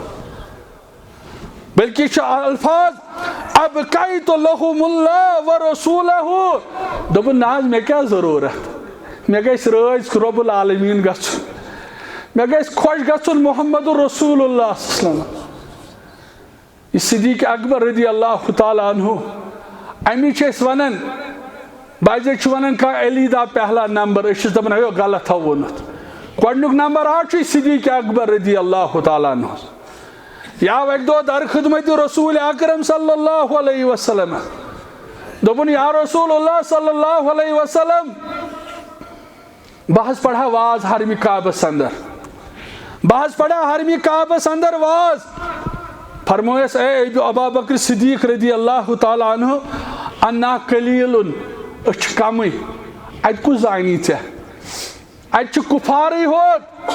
بلکہ یہِ چھُ الفاظ، "ابقیت لہم اللہ و رسولہ"۔ دوٚپُن، نہ حظ، مےٚ کیٛاہ ضروٗرت؟ مےٚ گژھِ رٲضۍ رب العالمین گژھُن، مےٚ گژھِ خۄش گژھُن محمد رسول اللہ صلی اللہ علیہ وسلم۔ یہِ صدیق اکبر رضی اللہ تعالیٰ عنہ، امی چھِ أسۍ ونان، بعضے چھِ ونان کانٛہہ علی دا پہلا نمبر، أسۍ چھِس دپان، ہے، غلط تھاو ووٚنُتھ۔ گۄڈنیُک نمبر اکھ چھُ صدیق اکبر رضی اللہ تعالیٰ عنہ۔ یہِ آو اکہِ دۄہ در خدمت رسول اکرم صلی اللہ علیہ وسلم۔ دوٚپُن، یا رسول اللہ صلی اللہ علیہ وسلم، بہٕ حظ پرٕ ہا واز حرمِ کعبس اندر۔ بہٕ حظ پرٕ ہا حرمِ کعبس اندر واز۔ فرمویس، اے ابو، ابا بکر صدیق رضی اللہ تعالیٰ عنہ، انا قلیل، أسۍ چھِ کمٕے۔ اتہِ کُس زانی ژےٚ؟ اتہِ چھِ کفارٕے ہوت۔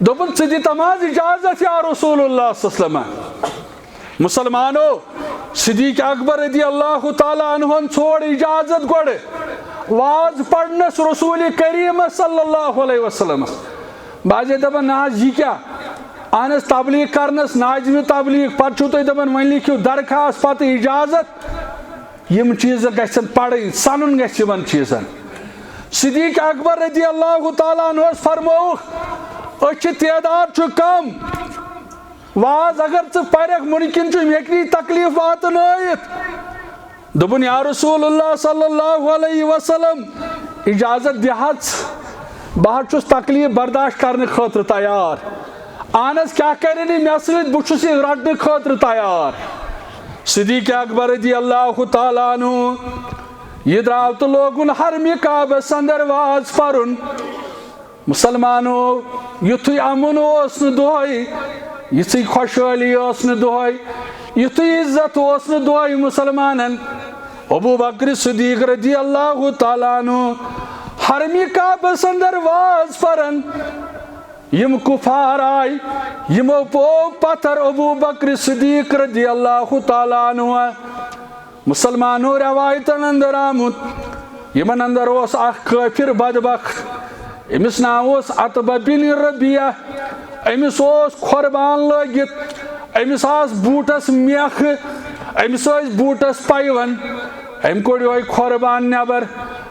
دوٚپُن، ژٕ دِ تم حظ اجازت یا رسول اللہ صلی اللہ علیہ وسلم۔ مسلمانو، صدیق اکبر رضی اللہ تعالیٰ عنہن ژھوڑ اجازت گۄڈٕ واز پرنس رسول کریم صلی اللہ علیہ وسلم۔ بعضے دپان، نہ حظ، یہِ کیٛاہ؟ اہن حظ، تبلیغ کرنس، ناظمِ تبلیغ، پتہٕ چھِو تُہۍ دپان، وۄنۍ لیکھِو درخواست، پتہٕ اجازت۔ یِم چیٖز گژھن پرٕنۍ، سنُن گژھِ یِمن چیٖزن۔ صدیق اکبر رضی اللہ تعالیٰ عنہس فرمووُکھ، أسۍ چھِ، تعداد چھُ کم، واز اگر ژٕ پرکھ، مُمکِن چھُ مےٚ تہِ یی تکلیف واتنٲیِتھ۔ دوٚپُن، یا رسول اللہ صلی اللہ علیہ وسلم، اجازت دِ حظ، بہٕ حظ چھُس تکلیف برداشت کرنہٕ خٲطرٕ تیار۔ اہن حظ، کیٛاہ کرن یہِ مےٚ سۭتۍ؟ بہٕ چھُس یہِ رٹنہٕ خٲطرٕ تیار۔ صدیق اکبر رضی اللہ تعالیٰ عنہ، یہِ درٛاو تہٕ لوگُن حرمِ کعبس اندر واز پرُن۔ مسلمانو، یُتھُے امُن اوس نہٕ دۄہے، یِژھٕے خۄشحٲلی ٲس نہٕ دۄہے، یُتھُے عزت اوس نہٕ دۄہے مسلمانن، ابو بکر صدیق رضی اللہ تعالیٰ عنہ حرمِ کعبس اندر واز پران۔ یِم کفار آے، یِمو پوو پتھر ابو بکر صدیق رضی اللہ تعالیٰ عنہ۔ مسلمانو، روایتن اندر آمُت، یِمن اندر اوس اکھ کٲفر بدبخت، أمِس ناو اوس عتبہ بن ربیعہ۔ أمِس اوس کھۄر بان لٲگِتھ، أمِس آس بوٗٹس میکھٕ، أمِس ٲسۍ بوٗٹس پیوند۔ أمۍ کوٚڑ یِہوٚے کھۄر بان نٮ۪بر۔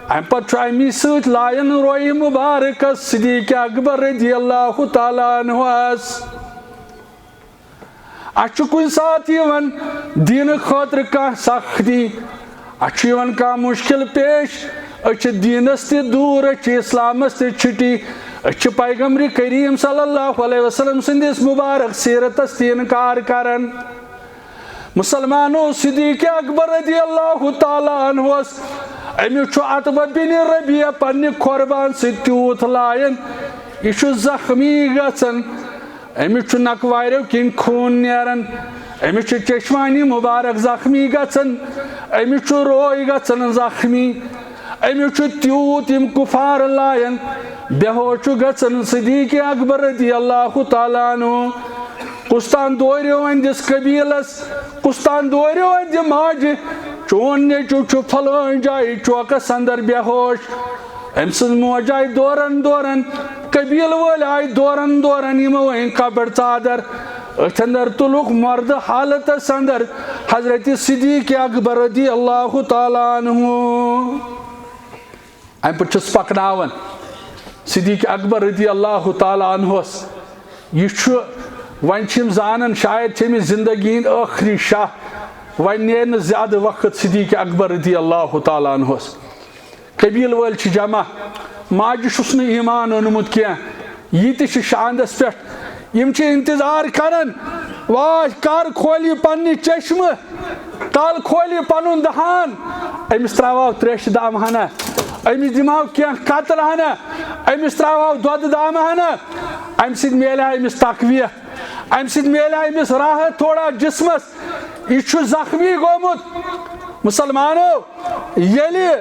اَمہِ پتہٕ چھُ اَمی سۭتۍ لایان رویہِ مُبارکس صدیق اکبر رضی اللہ تعالیٰ عنہس۔ اَسہِ چھُ کُنہِ ساتہٕ یِوان دیٖنہٕ خٲطرٕ کانٛہہ سختی، اَسہِ چھُ یِوان کانٛہہ مُشکِل پیش، أسۍ چھِ دیٖنَس تہِ دوٗر، أسۍ چھِ اِسلامَس تہِ چھُٹی، أسۍ چھِ پیغمبر کریم صلی اللہ علیہ وسلم سٕنٛدِس مُبارک سیٖرتَس تہِ اِنکار کران۔ مسلمانو، صدیق اکبر رضی اللہ تعالیٰ عنہس، أمِس چھُ عتبہ بن ربیعہ پننہِ کھۄر بان سۭتۍ تیوٗت لایان، یہِ چھُ زخمی گژھان۔ أمِس چھُ نکواریو کِنۍ خوٗن نیران، أمِس چھُ چشمانی مُبارک زخمی گژھان، أمِس چھُ روے گژھان زخمی۔ أمِس چھُ تیوٗت یِم کُفار لایان، بے ہوش چھُ گژھان۔ صدیق اکبر رضی اللہ تعالیٰ عنہ، کُس تام دوریو أہنٛدِس قبیلس، کُس تام دوریو أہنٛدِ ماجہِ، چون نیٚچو چھُ فلٲنۍ جایہِ چوکس اندر بے ہوش۔ أمۍ سٕنٛز موج آیہِ دوران دوران، قبیلہٕ وٲلۍ آیہِ دوران دوران، یِمو أنۍ قبر ژادر، أتھۍ اندر تُلُکھ مردٕ حالتس اندر حضرت صدیق اکبر رضی اللہ تعالیٰ عنہ۔ اَمہِ پتہٕ چھِس پکناوان صدیق اکبر رضی اللہ تعالیٰ عنہس۔ یہِ چھُ، وۄنۍ چھِ یِم زانان شاید چھِ أمِس زندگی ہِنٛدۍ ٲخری شاہ، وۄنۍ نیرِ نہٕ زیادٕ وقت صدیق اکبر رضی اللہ تعالیٰ عنہس۔ قبیلہٕ وٲلۍ چھِ جمع، ماجہِ چھُس نہٕ ایمان اوٚنمُت کینٛہہ، یہِ تہِ چھِ شاندس پٮ۪ٹھ۔ یِم چھِ انتظار کران، واے کر کھولہِ یہِ پننہِ چشمہٕ، کر کھولہِ یہِ پنُن دہان۔ أمِس تراوہو تریشہِ دامہٕ ہنا، أمِس دِمہو کینٛہہ قطرٕ ہنا، أمِس تراوہو دۄدٕ دامہٕ ہنا۔ امہِ سۭتۍ میلہِ ہا أمِس تقویت، امہِ سۭتۍ میلہِ ہا أمِس راحت تھوڑا جسمس۔ یہِ چھُ زخمی گوٚمُت۔ مسلمانو، ییٚلہِ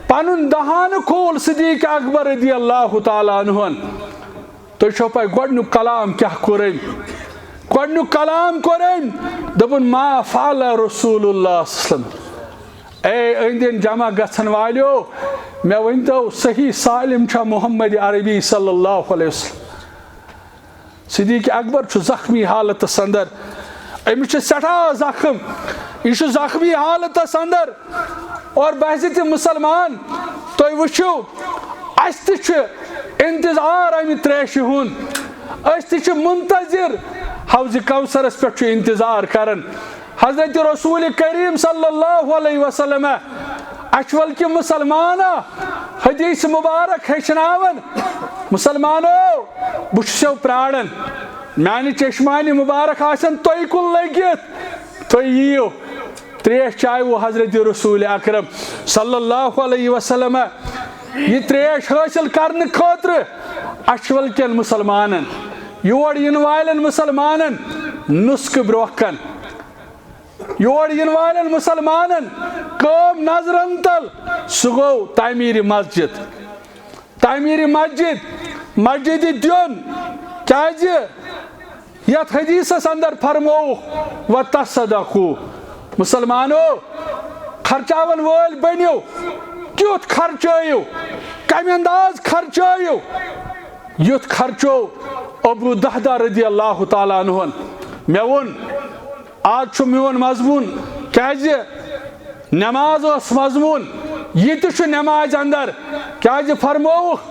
پنُن دہانہٕ کھول صدیق اکبر رضی اللہ تعالیٰ عنہن، تُہۍ چھو پاے گۄڈنیُک کلام کیٛاہ کوٚر أمۍ؟ گۄڈنیُک کلام کوٚر أمۍ، دوٚپُن، "ما فعل رسول اللہ صلی اللہ علیہ وسلم۔" اے أنٛدۍ أنٛدۍ جمع گژھن والیو، مےٚ ؤنۍتو، صحیح سالم چھا محمد عربی صلی اللہ علیہ وسلم؟ صدیق اکبر چھُ زخمی حالتس اندر۔ أمِس چھِ سٮ۪ٹھاہ زخم، یہِ چھُ زخمی حالتس اندر۔ اور بحیثیت مسلمان، تُہۍ وٕچھِو، اَسہِ تہِ چھُ انتظار اَمہِ تریشہِ ہُنٛد، أسۍ تہِ چھِ منتظر، حوض کوثرس پٮ۪ٹھ چھُ انتظار کران۔ حضرت رسول کریم صلی اللہ علیہ وسلم، اچھول کہِ مسلمانا، حدیث مبارک ہیٚچھناوان، مسلمانو، بہٕ چھُسو پراران، میانہِ چشمانِ مبارک آسن تۄہہِ کُن لٔگِتھ، تُہۍ یِیِو۔ تریش چایہِ وو حضرت رسول اکرم صلی اللہ علیہ وسلم۔ یہِ تریش حٲصِل کرنہٕ خٲطرٕ اچھول کٮ۪ن مسلمانن، یور یِنہٕ والٮ۪ن مسلمانن نُسخہٕ برونٛہہ کن، یور یِنہٕ والٮ۪ن مسلمانن کٲم نظرن تل، سُہ گوٚو تعمیٖرِ مسجد۔ تعمیٖرِ مسجد، مسجدِ دیُن، کیازِ یتھ حدیثس اندر فرمووُکھ، "وتصدقوا"، مسلمانو، خرچاون وٲلۍ بٔنِو، کیُتھ خرچٲیِو، کمہِ انداز خرچٲیِو، یُتھ خرچو ابو دہدہ رضی اللہ تعالیٰ عنہن۔ مےٚ ووٚن، آز چھُ میون مضموٗن، کیازِ نماز ٲس مضموٗن، یہِ تہِ چھُ نمازِ اندر۔ کیازِ فرمووُکھ،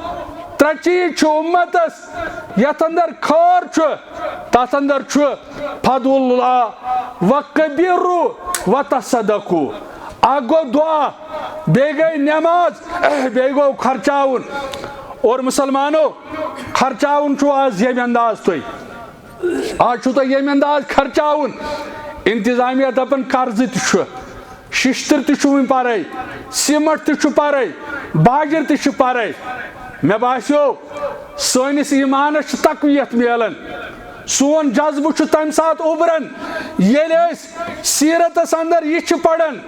ترٛےٚ چیٖز چھِ اُمتس، یتھ اندر خٲر چھُ، تتھ اندر چھُ فضل اللہ وکبروا وتصدقوا۔ اکھ گوٚو دعا، بیٚیہِ گٔے نماز، بیٚیہِ گوٚو خرچاوُن۔ اور مسلمانو، خرچاوُن چھُو آز ییٚمہِ انداز تُہۍ۔ آز چھُو تۄہہِ ییٚمہِ انداز خرچاوُن۔ انتظامیہ دپان قرضہٕ تہِ چھُ، ششتٕر تہِ چھُ وُنہِ پرے، سیمٹ تہِ چھُ پرے، باجر تہِ چھُ پرے۔ مےٚ باسیو سٲنِس ایمانس چھِ تقویت میلان، سون جذبہٕ چھُ تمہِ ساتہٕ اُبران، ییٚلہِ أسۍ سیرتس اندر یہِ چھِ پران،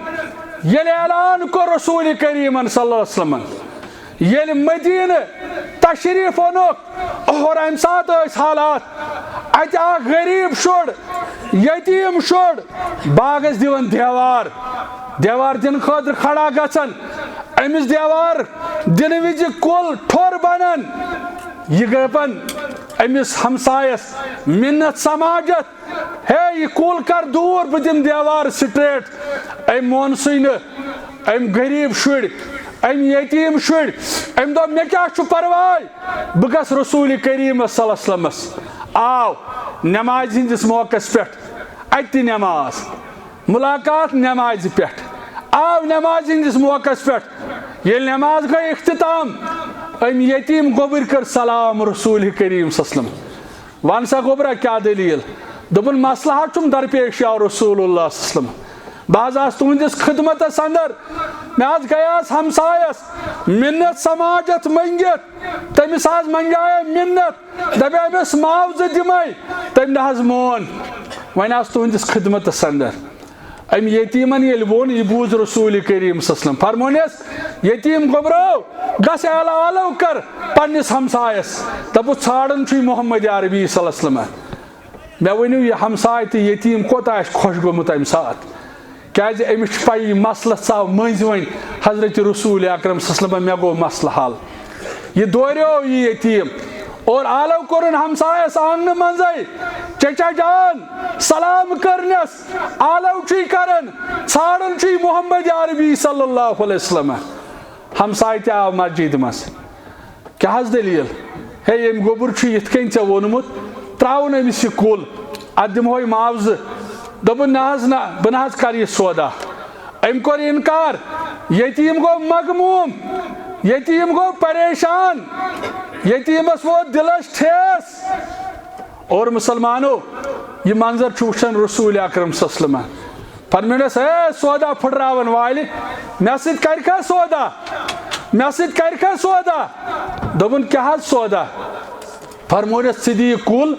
ییٚلہِ اعلان کوٚر رسول کریمن صلی اللہ علیہ وسلمن، ییٚلہِ مدینہ تشریف اوٚنُکھ، اور امہِ ساتہٕ ٲسۍ حالات، اتہِ اکھ غریب شُر، یتیٖم شُر، باغس دِوان دیوار، دیوار دِنہٕ خٲطرٕ کھڑا گژھان، أمِس دیوار دِنہٕ وِزِ کُل ٹھوٚر بنان، یہِ گٔے پن أمِس ہمسایس منت سماجت، ہے، یہِ کُل کر دوٗر، بہٕ دِمہٕ دیوار straight۔ أمۍ مون سُے نہٕ، أمۍ غریٖب شُرۍ، أمۍ یتیٖم شُرۍ، أمۍ دوٚپ، مےٚ کیٛاہ چھُ پرواے، بہٕ گژھٕ رسول کریٖمس صلی اللہ علیہ وسلمس۔ آو نمازِ ہٕنٛدِس موقعس پٮ۪ٹھ، اتہِ تہِ نماز، ملاقات نمازِ پٮ۪ٹھ، آو نمازِ ہٕنٛدِس موقعس پٮ۪ٹھ۔ ییٚلہِ نماز گٔے اختتام، أمۍ یتیٖم گوٚبٕرۍ کٔر سلام رسول کریم صلی اللہ علیہ وسلم۔ وَن سا گوٚبرا، کیٛاہ دٔلیٖل؟ دوٚپُن، مسلہٕ حظ چھُم درپیش یا رسول اللہ صلی اللہ علیہ وسلم۔ بہٕ حظ آس تُہنٛدِس خدمتس اندر، مےٚ حظ گٔیاس ہمسایس منت سماجت مٔنگِتھ، تٔمِس حظ منگیاے منت، دپے أمِس معاوضہٕ دِمے، تٔمۍ نہ حظ مون۔ وۄنۍ آس تُہنٛدِس خدمتس اندر۔ أمۍ یتیٖمن ییٚلہِ ووٚن، یہِ بوٗز رسول کریم صلی اللہ علیہ وسلم۔ فرمونس، یتیٖم گوٚبرو، گژھ اعلان آلو کر پننِس ہمسایس، دپُس، ژھانڈان چھُے محمد عربی صلی اللہ علیہ وسلم۔ مےٚ ؤنِو، یہِ ہمساے تہٕ یتیٖم کوٗتاہ آسہِ خۄش گوٚمُت امہِ ساتہٕ، کیازِ أمِس چھِ پَیی، مسلہٕ ژاو مٔنٛزۍ وۄنۍ حضرت رسول اکرم صلی اللہ علیہ وسلم، مےٚ گوٚو مسلہٕ حل۔ یہِ دوریو یہِ یتیٖم اور آلو کوٚرُن ہمسایس آنٛگنہٕ منٛزے، چچا جان، سلام کٔرنس آلو چھُے کران، ژھانڈان چھُے محمد عربی صلی اللہ علیہ وسلم۔ ہمساے تہِ آو مسجد منٛز۔ کیٛاہ حظ دٔلیٖل؟ ہے، ییٚمۍ گوٚبُر چھُ یِتھ کٔنۍ ژےٚ ووٚنمُت، ترٛاوُن أمِس یہِ کُل، اَتھ دِمہوے معاوضہٕ۔ دوٚپُن، نہ حظ نہ، بہٕ نہ حظ کَرٕ یہِ سودا۔ أمۍ کوٚر اِنکار۔ یتیٖم گوٚو مغموٗم، یتیٖم گوٚو پریشان، یتیٖمس ووت دِلس ٹھیس۔ اور مسلمانو، یہِ منظر چھُ وٕچھان رسول اکرم صلی اللہ علیہ وسلم۔ فرمٲونس، اے سودا پھٕٹراون والہِ، مےٚ سۭتۍ کرکھا سودا؟ مےٚ سۭتۍ کرکھا سودا؟ دوٚپُن، کیٛاہ حظ سودا؟ فرمٲونس، ژٕ دِ یہِ کُل،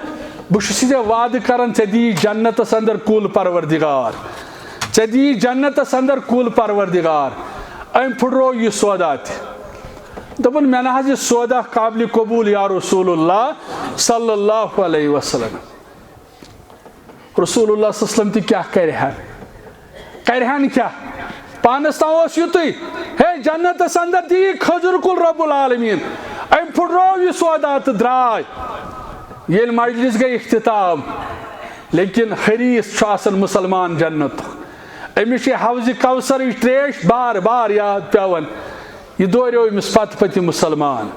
بہٕ چھُس ژےٚ وعدٕ کران، ژےٚ دِیی جنتس اندر کُل پروردگار، ژےٚ دِیی جنتس اندر کُل پروردگار۔ أمۍ پھٕٹرو یہِ سودا تہِ۔ دوٚپُن، مےٚ نہ حظ یہِ سودا قابلِ قبوٗل یا رسول اللہ صلی اللہ علیہ وسلم۔ رسول اللہ صلی اللہ علیہ وسلم تہِ کیٛاہ کرِ ہا؟ کرِ ہن کیٛاہ؟ پانس تام اوس یُتُے، ہے، جنتس اندر دِیہِ کھٔزٕر کُل رب العالمین۔ أمۍ پھُٹرو یہِ سودا تہٕ درٛاے۔ ییٚلہِ مجلس گٔے اختتام، لیکن حریص چھُ آسان مسلمان جنتُک۔ أمِس چھِ حوضِ کوثرٕچ تریش بار بار یاد پٮ۪وان۔ یہِ دوریو أمِس پتہٕ پتہٕ یہِ مسلمان۔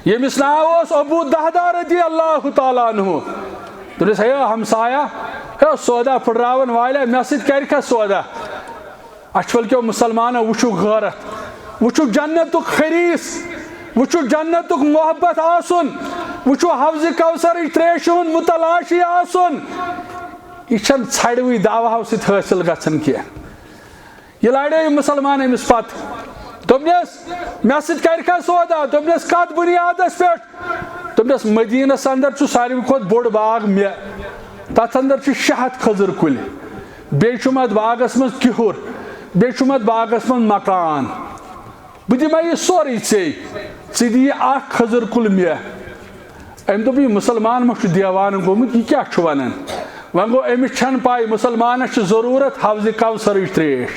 ییٚمِس ناو اوس ابو دہدہ رضی اللہ تعالیٰ عنہ۔ دوٚپنَس، "ہے ہمسایا، ہے سودا پھٕٹراوَن والیا، مےٚ سۭتۍ کَرِکھا سودا؟" اچھولکیو مسلمانو، وٕچھِو غٲرت، وٕچھِو جنتُک حریص، وٕچھِو جنتُک محبت آسُن، وٕچھِو حوضِ کوثرٕچ تریشہِ ہُنٛد متلاشی آسُن۔ یہِ چھَنہٕ ژھرِوٕے دعوہو سۭتۍ حٲصِل گژھان کینٛہہ۔ یہِ لاریو یہِ مسلمان أمِس پتہٕ۔ دوٚپنَس، "مےٚ سۭتۍ کَرِکھا سودا؟" دوٚپنَس، "کَتھ بُنیادَس پٮ۪ٹھ؟" دوٚپنَس، "مدیٖنَس اندر چھُ ساروی کھۄتہٕ بوٚڑ باغ مےٚ۔ تَتھ اندر چھِ شےٚ ہَتھ کھٔزٕر کُلۍ۔ بیٚیہِ چھُم اَتھ باغَس منٛز کِہُر۔ بیٚیہِ چھُم اَتھ باغَس منٛز مکان۔ بہٕ دِمَے یہِ سورُے ژےٚ۔ ژٕ دِ یہِ اَکھ کھٔزٕر کُل مےٚ۔" أمۍ دوٚپ، "یہِ مسلمان ما چھُ دیوانہٕ گوٚمُت؟ یہِ کیٛاہ چھُ وَنان؟" وۄنۍ گوٚو، أمِس چھَنہٕ پَے، مسلمانَس چھِ ضروٗرت حوضِ کوثرٕچ تریش۔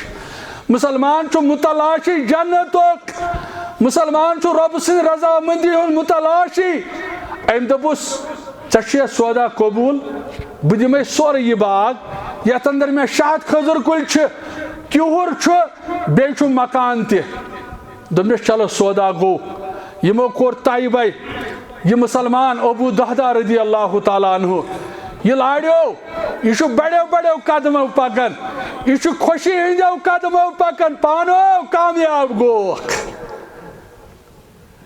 مسلمان چھُ متلاشی جنتُک۔ مسلمان چھُ رۄبہٕ سٕنٛدِ رضامندی ہُنٛد متلاشی۔ أمۍ دوٚپُس، "ژےٚ چھُ یہِ سودا قبوٗل؟ بہٕ دِمَے سورُے یہِ باغ، یَتھ اندر مےٚ شےٚ ہَتھ کھٔزٕر کُلۍ چھِ، کِہُر چھُ، بیٚیہِ چھُ مکان تہِ۔" دوٚپنَس، "چلو، سودا گوٚو۔" یِمو کوٚر طے بے۔ یہِ مسلمان ابو دہدہ رضی اللہ تعالیٰ عنہ، یہِ لاریو، یہِ چھُ بڑیو بڑیو قدمو پکان، یہِ چھُ خوشی ہٕنٛدیو قدمو پکان، پانو کامیاب گوکھ۔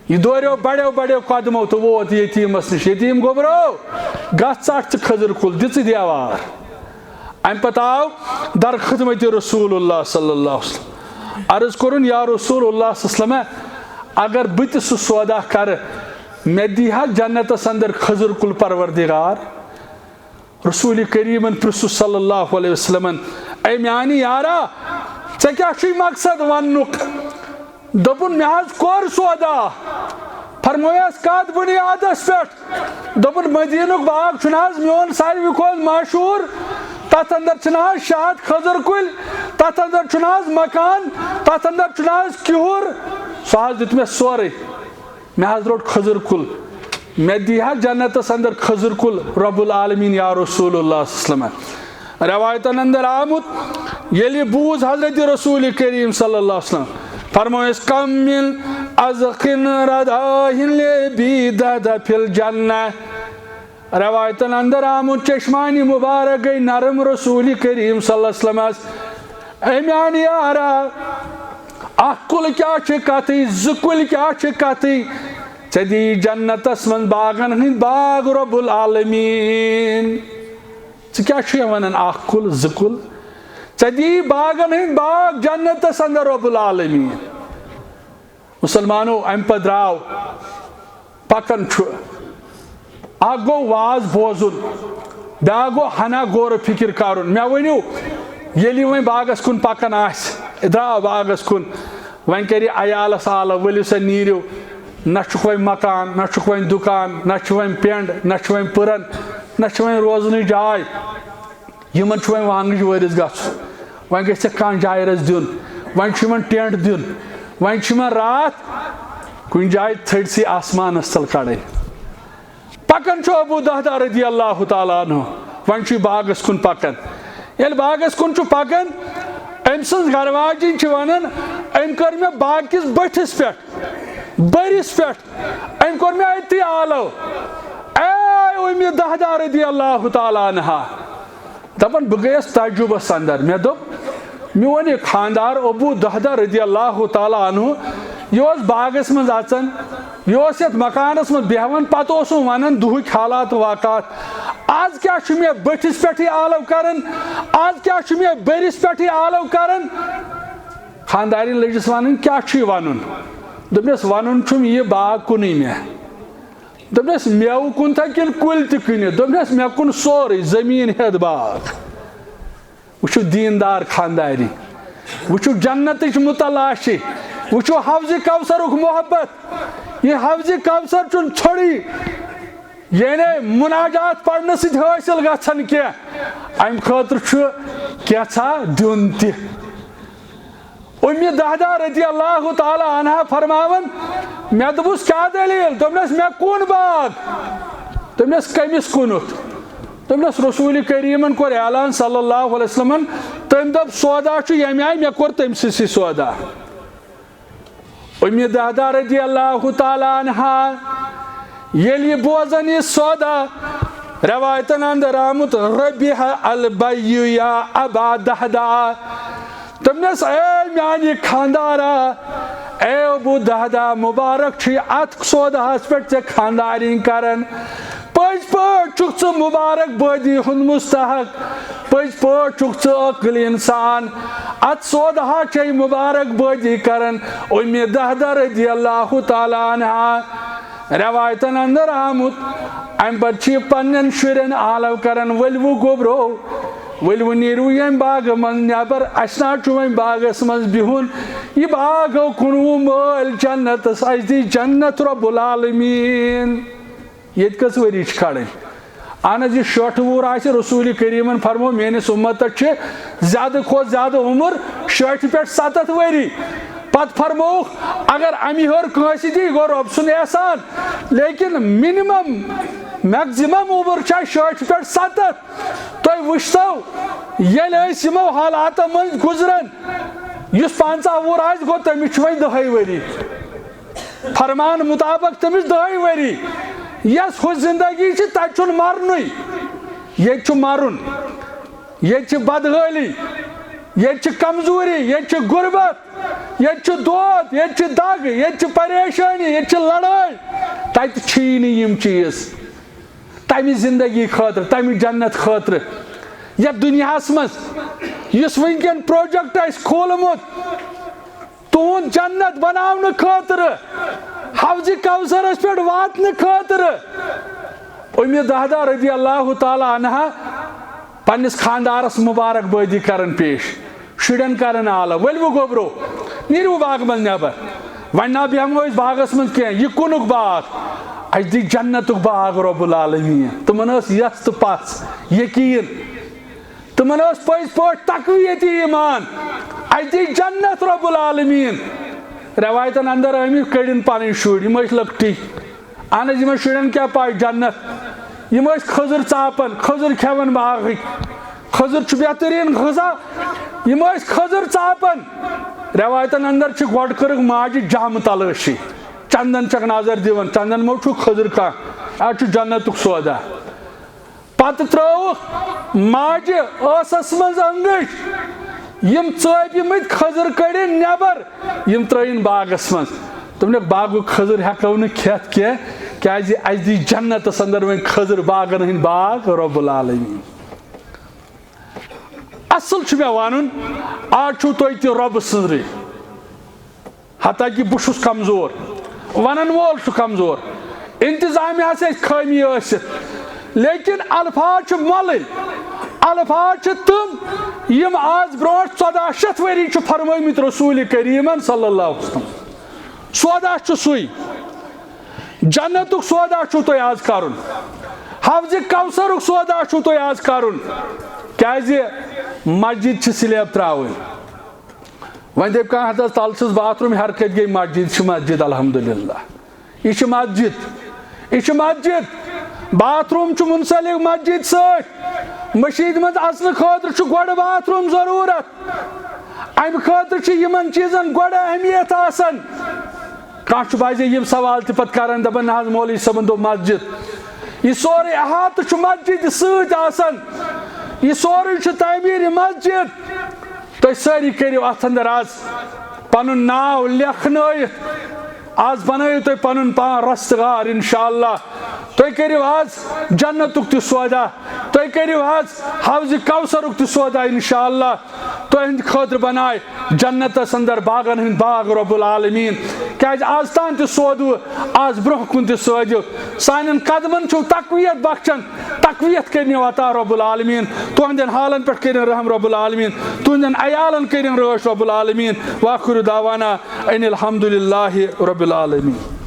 یہِ دوریو بڑیو بڑیو قدمو تہٕ ووت یتیٖمس نِش۔ یتیٖم گوٚبرو، گژھ ژٹ ژٕ کھٔزٕر کُل، دِ ژٕ دیوار۔ امہِ پتہٕ آو در خدمت رسول اللہ صلی اللہ علیہ وسلم۔ عرض کوٚرُن، "یا رسول اللہ صلی اللہ علیہ وسلم، اگر بہٕ تہِ سُہ سودا کرٕ، مےٚ دی ہا جنتس اندر کھٔزٕر کُل پروردگار؟" رسول کریمن پرژھُس صلی اللہ علیہ وسلمن، "اے میانہِ یارا، ژےٚ کیٛاہ چھُے مقصد وننُک؟" دوٚپُن، "مےٚ حظ کوٚر سودا۔" فرمویس، "کتھ بُنیادس پٮ۪ٹھ؟" دوٚپُن، "مدیٖنُک باغ چھُنہٕ حظ میون ساروی کھۄتہٕ مشہوٗر؟ تتھ اندر چھِنہٕ حظ شےٚ ہتھ کھٔزٕر کُلۍ؟ تتھ اندر چھُنہٕ حظ مکان؟ تتھ اندر چھُنہٕ حظ کِہُر؟" سُہ حظ دیُت مےٚ سورُے۔ مےٚ حظ روٚٹ کھٔزٕر کُل۔ مےٚ دی ہا جنتس اندر کھٔزٕر کُل رب العالمین یا رسول اللہ صلی اللہ علیہ وسلم۔ روایتن اندر آمُت، ییٚلہِ بوٗز حضرت رسول کریم صلی اللہ علیہ وسلم فرمٲیس، "کم من ازق رداہ لبی دہدہ فی الجنہ۔" روایتن اندر آمُت، چشمانی مبارک گٔے نرم رسول کریم صلی اللہ علیہ وسلمس، "اے میانہِ یارا، اکھ کُل کیٛاہ چھِ کتھٕے، زٕ کُلۍ کیٛاہ چھِ کتھٕے، ژےٚ دی جنتس منٛز باغن ہٕنٛدۍ باغ رب العالمین۔ ژٕ کیٛاہ چھُ وَنان اکھ کُل، زٕ کُل؟ ژےٚ دی باغن ہٕنٛدۍ باغ جنتس اندر رب العالمین۔" مسلمانو، امہِ پتہٕ درٛاو، پکان چھُ۔ اکھ گوٚو واز بوزُن، بیٛاکھ گوٚو ہنا غور و فکر کرُن۔ مےٚ ؤنِو، ییٚلہِ یہِ وۄنۍ باغس کُن پکان آسہِ، یہِ درٛاو باغس کُن، وۄنۍ کرِ عیالس آلو، "ؤلِو سا نیٖرِو، نہ چھُکھ وۄنۍ مکان، نہ چھُکھ وۄنۍ دُکان، نہ چھُ وۄنۍ پٮ۪نٛڈ، نہ چھُ وۄنۍ پٕرن، نہ چھُ وۄنۍ روزنٕچ جاے۔" یِمن چھُ وۄنۍ وانگٕچ وٲرِس گژھُن، وۄنۍ گژھِ ژےٚ کانٛہہ جایہِ رَژھ دیُن، وۄنۍ چھُ یِمن ٹینٹ دیُن، وۄنۍ چھُ یِمن راتھ کُنہِ جایہِ تھٔٹۍ سٕے آسمانس تل کڑٕنۍ۔ پکان چھُ ابو دہدہ رضی اللہ تعالیٰ عنہ، وۄنۍ چھُ یہِ باغس کُن پکان۔ ییٚلہِ باغس کُن چھُ پکان، أمۍ سٕنٛز گرٕ واجِنۍ چھِ ونان، "أمۍ کٔر مےٚ باغ کِس بٔٹھِس پٮ۪ٹھ، بٔرِس پٮ۪ٹھ، أمۍ کوٚر مےٚ أتی آلو۔" اے اُمہِ دہدہ رضی اللہ تعالیٰ عنہا، دپان، بہٕ گٔیس تعجبس اندر۔ مےٚ دوٚپ، میون یہِ خاندار ابو دہدہ رضی اللہ تعالیٰ عنہ، یہِ اوس باغس منٛز اژان، یہِ اوس یتھ مکانس منٛز بیہوان، پتہٕ اوسُم ونان دُہٕکۍ حالات واقعات۔ آز کیٛاہ چھُ مےٚ بٔٹھِس پٮ۪ٹھٕے آلو کران؟ آز کیٛاہ چھُ مےٚ بٔرِس پٮ۪ٹھٕے آلو کران؟ خاندارِنۍ لٔجِس ونٕنۍ، "کیٛاہ چھُے ونُن؟" دوٚپنس، "ونُن چھُم یہِ، باغ کُنُے مےٚ۔" دوٚپنس، "میوٕ کُن تھا کِنہٕ کُلۍ تہِ کٕنِتھ؟" دوٚپنس، "مےٚ کُن سورُے، زٔمیٖن ہٮ۪تھ باغ۔" وٕچھِو دیٖندار خانداری، وٕچھِو جنتٕچ متلاشی، وٕچھِو حوضِ کوثرُک محبت۔ یہِ حوضِ کوثر چھُنہٕ ژھوٚرُے، یعنی مناجات پرنہٕ سۭتۍ حٲصِل گژھان کینٛہہ، امہِ خٲطرٕ چھُ کینٛژھا دیُن تہِ۔ اُمہِ دہدہ رضی اللہ تعالیٰ عنہا فرماوان، مےٚ دوٚپُس، "کیٛاہ دٔلیٖل؟" دوٚپنَس، "مےٚ کُن باغ۔" دوٚپنَس، "کٔمِس کُنُتھ؟" تٔمۍ دوٚپنس، رسول کریمن کوٚر اعلان صلی اللہ علیہ وسلمن، تٔمۍ دوٚپ، سودا چھُ ییٚمہِ آیہِ، مےٚ کوٚر تٔمۍ سٕے سۭتۍ سودا۔ اُمہِ دہدہ رضی اللہ تعالیٰ عنہا ییٚلہِ یہِ بوزان یہِ سودا، روایتن اندر آمُت، ربح البیع یا ابا دہدہ، تٔمۍ نس، اے میانہِ خاندارا، اے ابو دہدہ، مبارک چھُے اتھ سوداہس پٮ۪ٹھ ژےٚ خاندارِنۍ کران۔ پٔزۍ پٲٹھۍ چھُکھ ژٕ مبارک بٲدی ہُنٛد مستحق، پٔزۍ پٲٹھۍ چھُکھ ژٕ عٲقل انسان۔ اتھ سوداہس چھے مبارک بٲدی کران اُمہِ دہدہ رضی اللہ تعالیٰ عنہا۔ روایتن اندر آمُت، امہِ پتہٕ چھِ یہِ پننٮ۪ن شُرٮ۪ن آلو کران، ؤلِو گوٚبرو، ؤلِو نیٖرِو ییٚمہِ باغہٕ منٛز نٮ۪بر، اسہِ نہ چھُ وۄنۍ باغس منٛز بِہُن۔ یہِ باغ گوٚو کُنوُہ مٲلۍ جنتس، اسہِ دی جنت رب العالمین۔ ییٚتہِ کٔژ ؤری چھِ کھڑٕنۍ؟ اہن حظ، یہِ شٲٹھ وُہُر آسہِ، رسول کریمن فرمو، میٲنِس اُمتس چھِ زیادٕ کھۄتہٕ زیادٕ عمر شٲٹھِ پٮ۪ٹھ ستتھ ؤری۔ پتہٕ فرمووُکھ، اگر امہِ ہیوٚر کٲنٛسہِ دی، یہِ گوٚو رۄب سُنٛد احسان۔ لیکن minimum، maximum عمر چھےٚ شٲٹھِ پٮ۪ٹھ ستتھ۔ تُہۍ وٕچھتو، ییٚلہِ أسۍ یِمو حالاتو مٔنٛزۍ گُزران، یُس پنٛژاہ وُہُر آسہِ، گوٚو تٔمِس چھِ وۄنۍ دَہَے ؤری۔ فرمان مطابق تٔمِس دَہَے ؤری۔ یۄس ہُہ زندگی چھِ، تَتہِ چھُنہٕ مرنُے۔ ییٚتہِ چھُ مرُن۔ ییٚتہِ چھِ بدحٲلی، ییٚتہِ چھِ کمزوری، ییٚتہِ چھِ غربت، ییٚتہِ چھِ دود، ییٚتہِ چھِ دگ، ییٚتہِ چھِ پریشٲنی، ییٚتہِ چھِ لڑٲے۔ تَتہِ چھی نہٕ یِم چیٖز۔ تَمہِ زندگی خٲطرٕ، تَمہِ جنت خٲطرٕ، یَتھ دُنیاہَس منٛز یُس وٕنکٮ۪ن project آسہِ کھولمُت، تُہُنٛد جنت بناونہٕ خٲطرٕ، حوضِ کوثرس پٮ۪ٹھ واتنہٕ خٲطرٕ، اُمہِ دہدہ رضی اللہ تعالیٰ عنہا پننِس خاندارس مبارک بٲدی کران پیش، شُرٮ۪ن کران آلو، ؤلِو گوٚبرو، نیٖرِو باغہٕ منٛز نٮ۪بر۔ وۄنۍ نہ بیٚہمو أسۍ باغس منٛز کینٛہہ، یہِ کُنُک باغ؟ اسہِ دی جنتُک باغ رب العالمین۔ تِمن ٲس یژھ تہٕ پژھ، یقیٖن۔ تِمن ٲس پٔزۍ پٲٹھۍ تقویت ایمان، اسہِ دی جنت رب العالمین۔ روایتن اندر آمٕتۍ، کٔڑِن پنٕنۍ شُرۍ، یِم ٲسۍ لۄکٹی۔ اہن حظ، یِمن شُرٮ۪ن کیٛاہ پَے جنت؟ یِم ٲسۍ کھٔزٕر ژاپان، کھٔزٕر کھٮ۪وان باغٕکۍ۔ کھٔزٕر چھُ بہتریٖن غذا۔ یِم ٲسۍ کھٔزٕر ژاپان۔ روایتن اندر چھِ گۄڈٕ کٔرٕکھ ماجہِ جامہٕ تلٲشی، چندن چھکھ نظر دِوان، چندن مو چھُ کھٔزٕر کانٛہہ، اَتھ چھُ جنتُک سودا۔ پتہٕ ترٲوٕکھ ماجہِ ٲسس منٛز أنگٕج، یِم ژٲپۍ مٕتۍ کھٔزٕر کٔڑِن نٮ۪بر، یِم ترٲیِن باغس منٛز۔ دوٚپنکھ، باغُک کھٔزٕر ہٮ۪کو نہٕ کھٮ۪تھ کینٛہہ، کیازِ اسہِ دی جنتس اندر وۄنۍ کھٔزٕر باغن ہٕنٛدۍ باغ رب العالمین۔ اصل چھُ مےٚ ونُن، آز چھُو تُہۍ تہِ رۄبہٕ سٕنٛزرٕے۔ حتیٰ کہ بہٕ چھُس کمزور، ونن وول چھُ کمزور، انتظامیہ ہس ہیٚکہِ خٲمی ٲسِتھ، لیکن الفاظ چھِ مۄلٕلۍ۔ الفاظ چھِ تِم، یِم آز برونٛٹھ ژۄداہ شیٚتھ ؤری چھِ فرمٲومٕتۍ رسول کریمن صلی اللہ علیہ وسلم۔ سودا چھُ سُے، جنتُک سودا چھُو تۄہہِ آز کرُن، حوضِ کوثرُک سودا چھُو تۄہہِ آز کرُن۔ کیازِ؟ مسجد چھِ slab تراوٕنۍ۔ وۄنۍ دَپہِ کانٛہہ، ہتہٕ حظ، تَلہٕ چھُس باتھ روٗم، ہیٚرِ کَتہِ گٔے مسجد؟ چھِ مسجد، الحمدللہ۔ یہِ چھِ مسجد، یہِ چھِ مسجد۔ باتھ روٗم چھُ منسلک مسجد سۭتۍ۔ مٔشیٖد منٛز اژنہٕ خٲطرٕ چھُ گۄڈٕ باتھ روٗم ضروٗرت۔ اَمہِ خٲطرٕ چھِ یِمن چیٖزن گۄڈٕ اہمیت آسان۔ کانٛہہ چھُ بعضے یِم سوال تہِ پتہٕ کران، دَپان، نہ حظ، مولوی صٲبن دوٚپ مسجد۔ یہِ سورُے احاطہٕ چھُ مسجدِ سۭتۍ آسان۔ یہِ سورُے چھُ تعمیٖرِ مسجد۔ تُہۍ سٲری کٔرِو اَتھ اندر آز پنُن ناو لیکھنٲیِتھ۔ آز بنٲیِو تُہۍ پنُن پان رستگار انشاءاللہ۔ تُہۍ کٔرِو آز جنتُک تہِ سودا، تُہۍ کٔرِو آز حوضِ کوثرُک تہِ سودا انشاءاللہ۔ تُہنٛدِ خٲطرٕ بنایہِ جنتس اندر باغن ہٕنٛدۍ باغ رب العالمین۔ کیازِ آز تام تہِ سودوٕ، آز برونٛہہ کُن تہِ سٲدِو۔ سانٮ۪ن قدمن چھُو تقویت بخشان، تقویت کٔرِنو عطا رب العالمین۔ تُہنٛدٮ۪ن حالن پٮ۪ٹھ کٔرِن رحم رب العالمین، تُہنٛدٮ۪ن عیالن کٔرِن رٲچھ رب العالمین۔ وآخر دعوانا ان الحمد للہ رب العالمین۔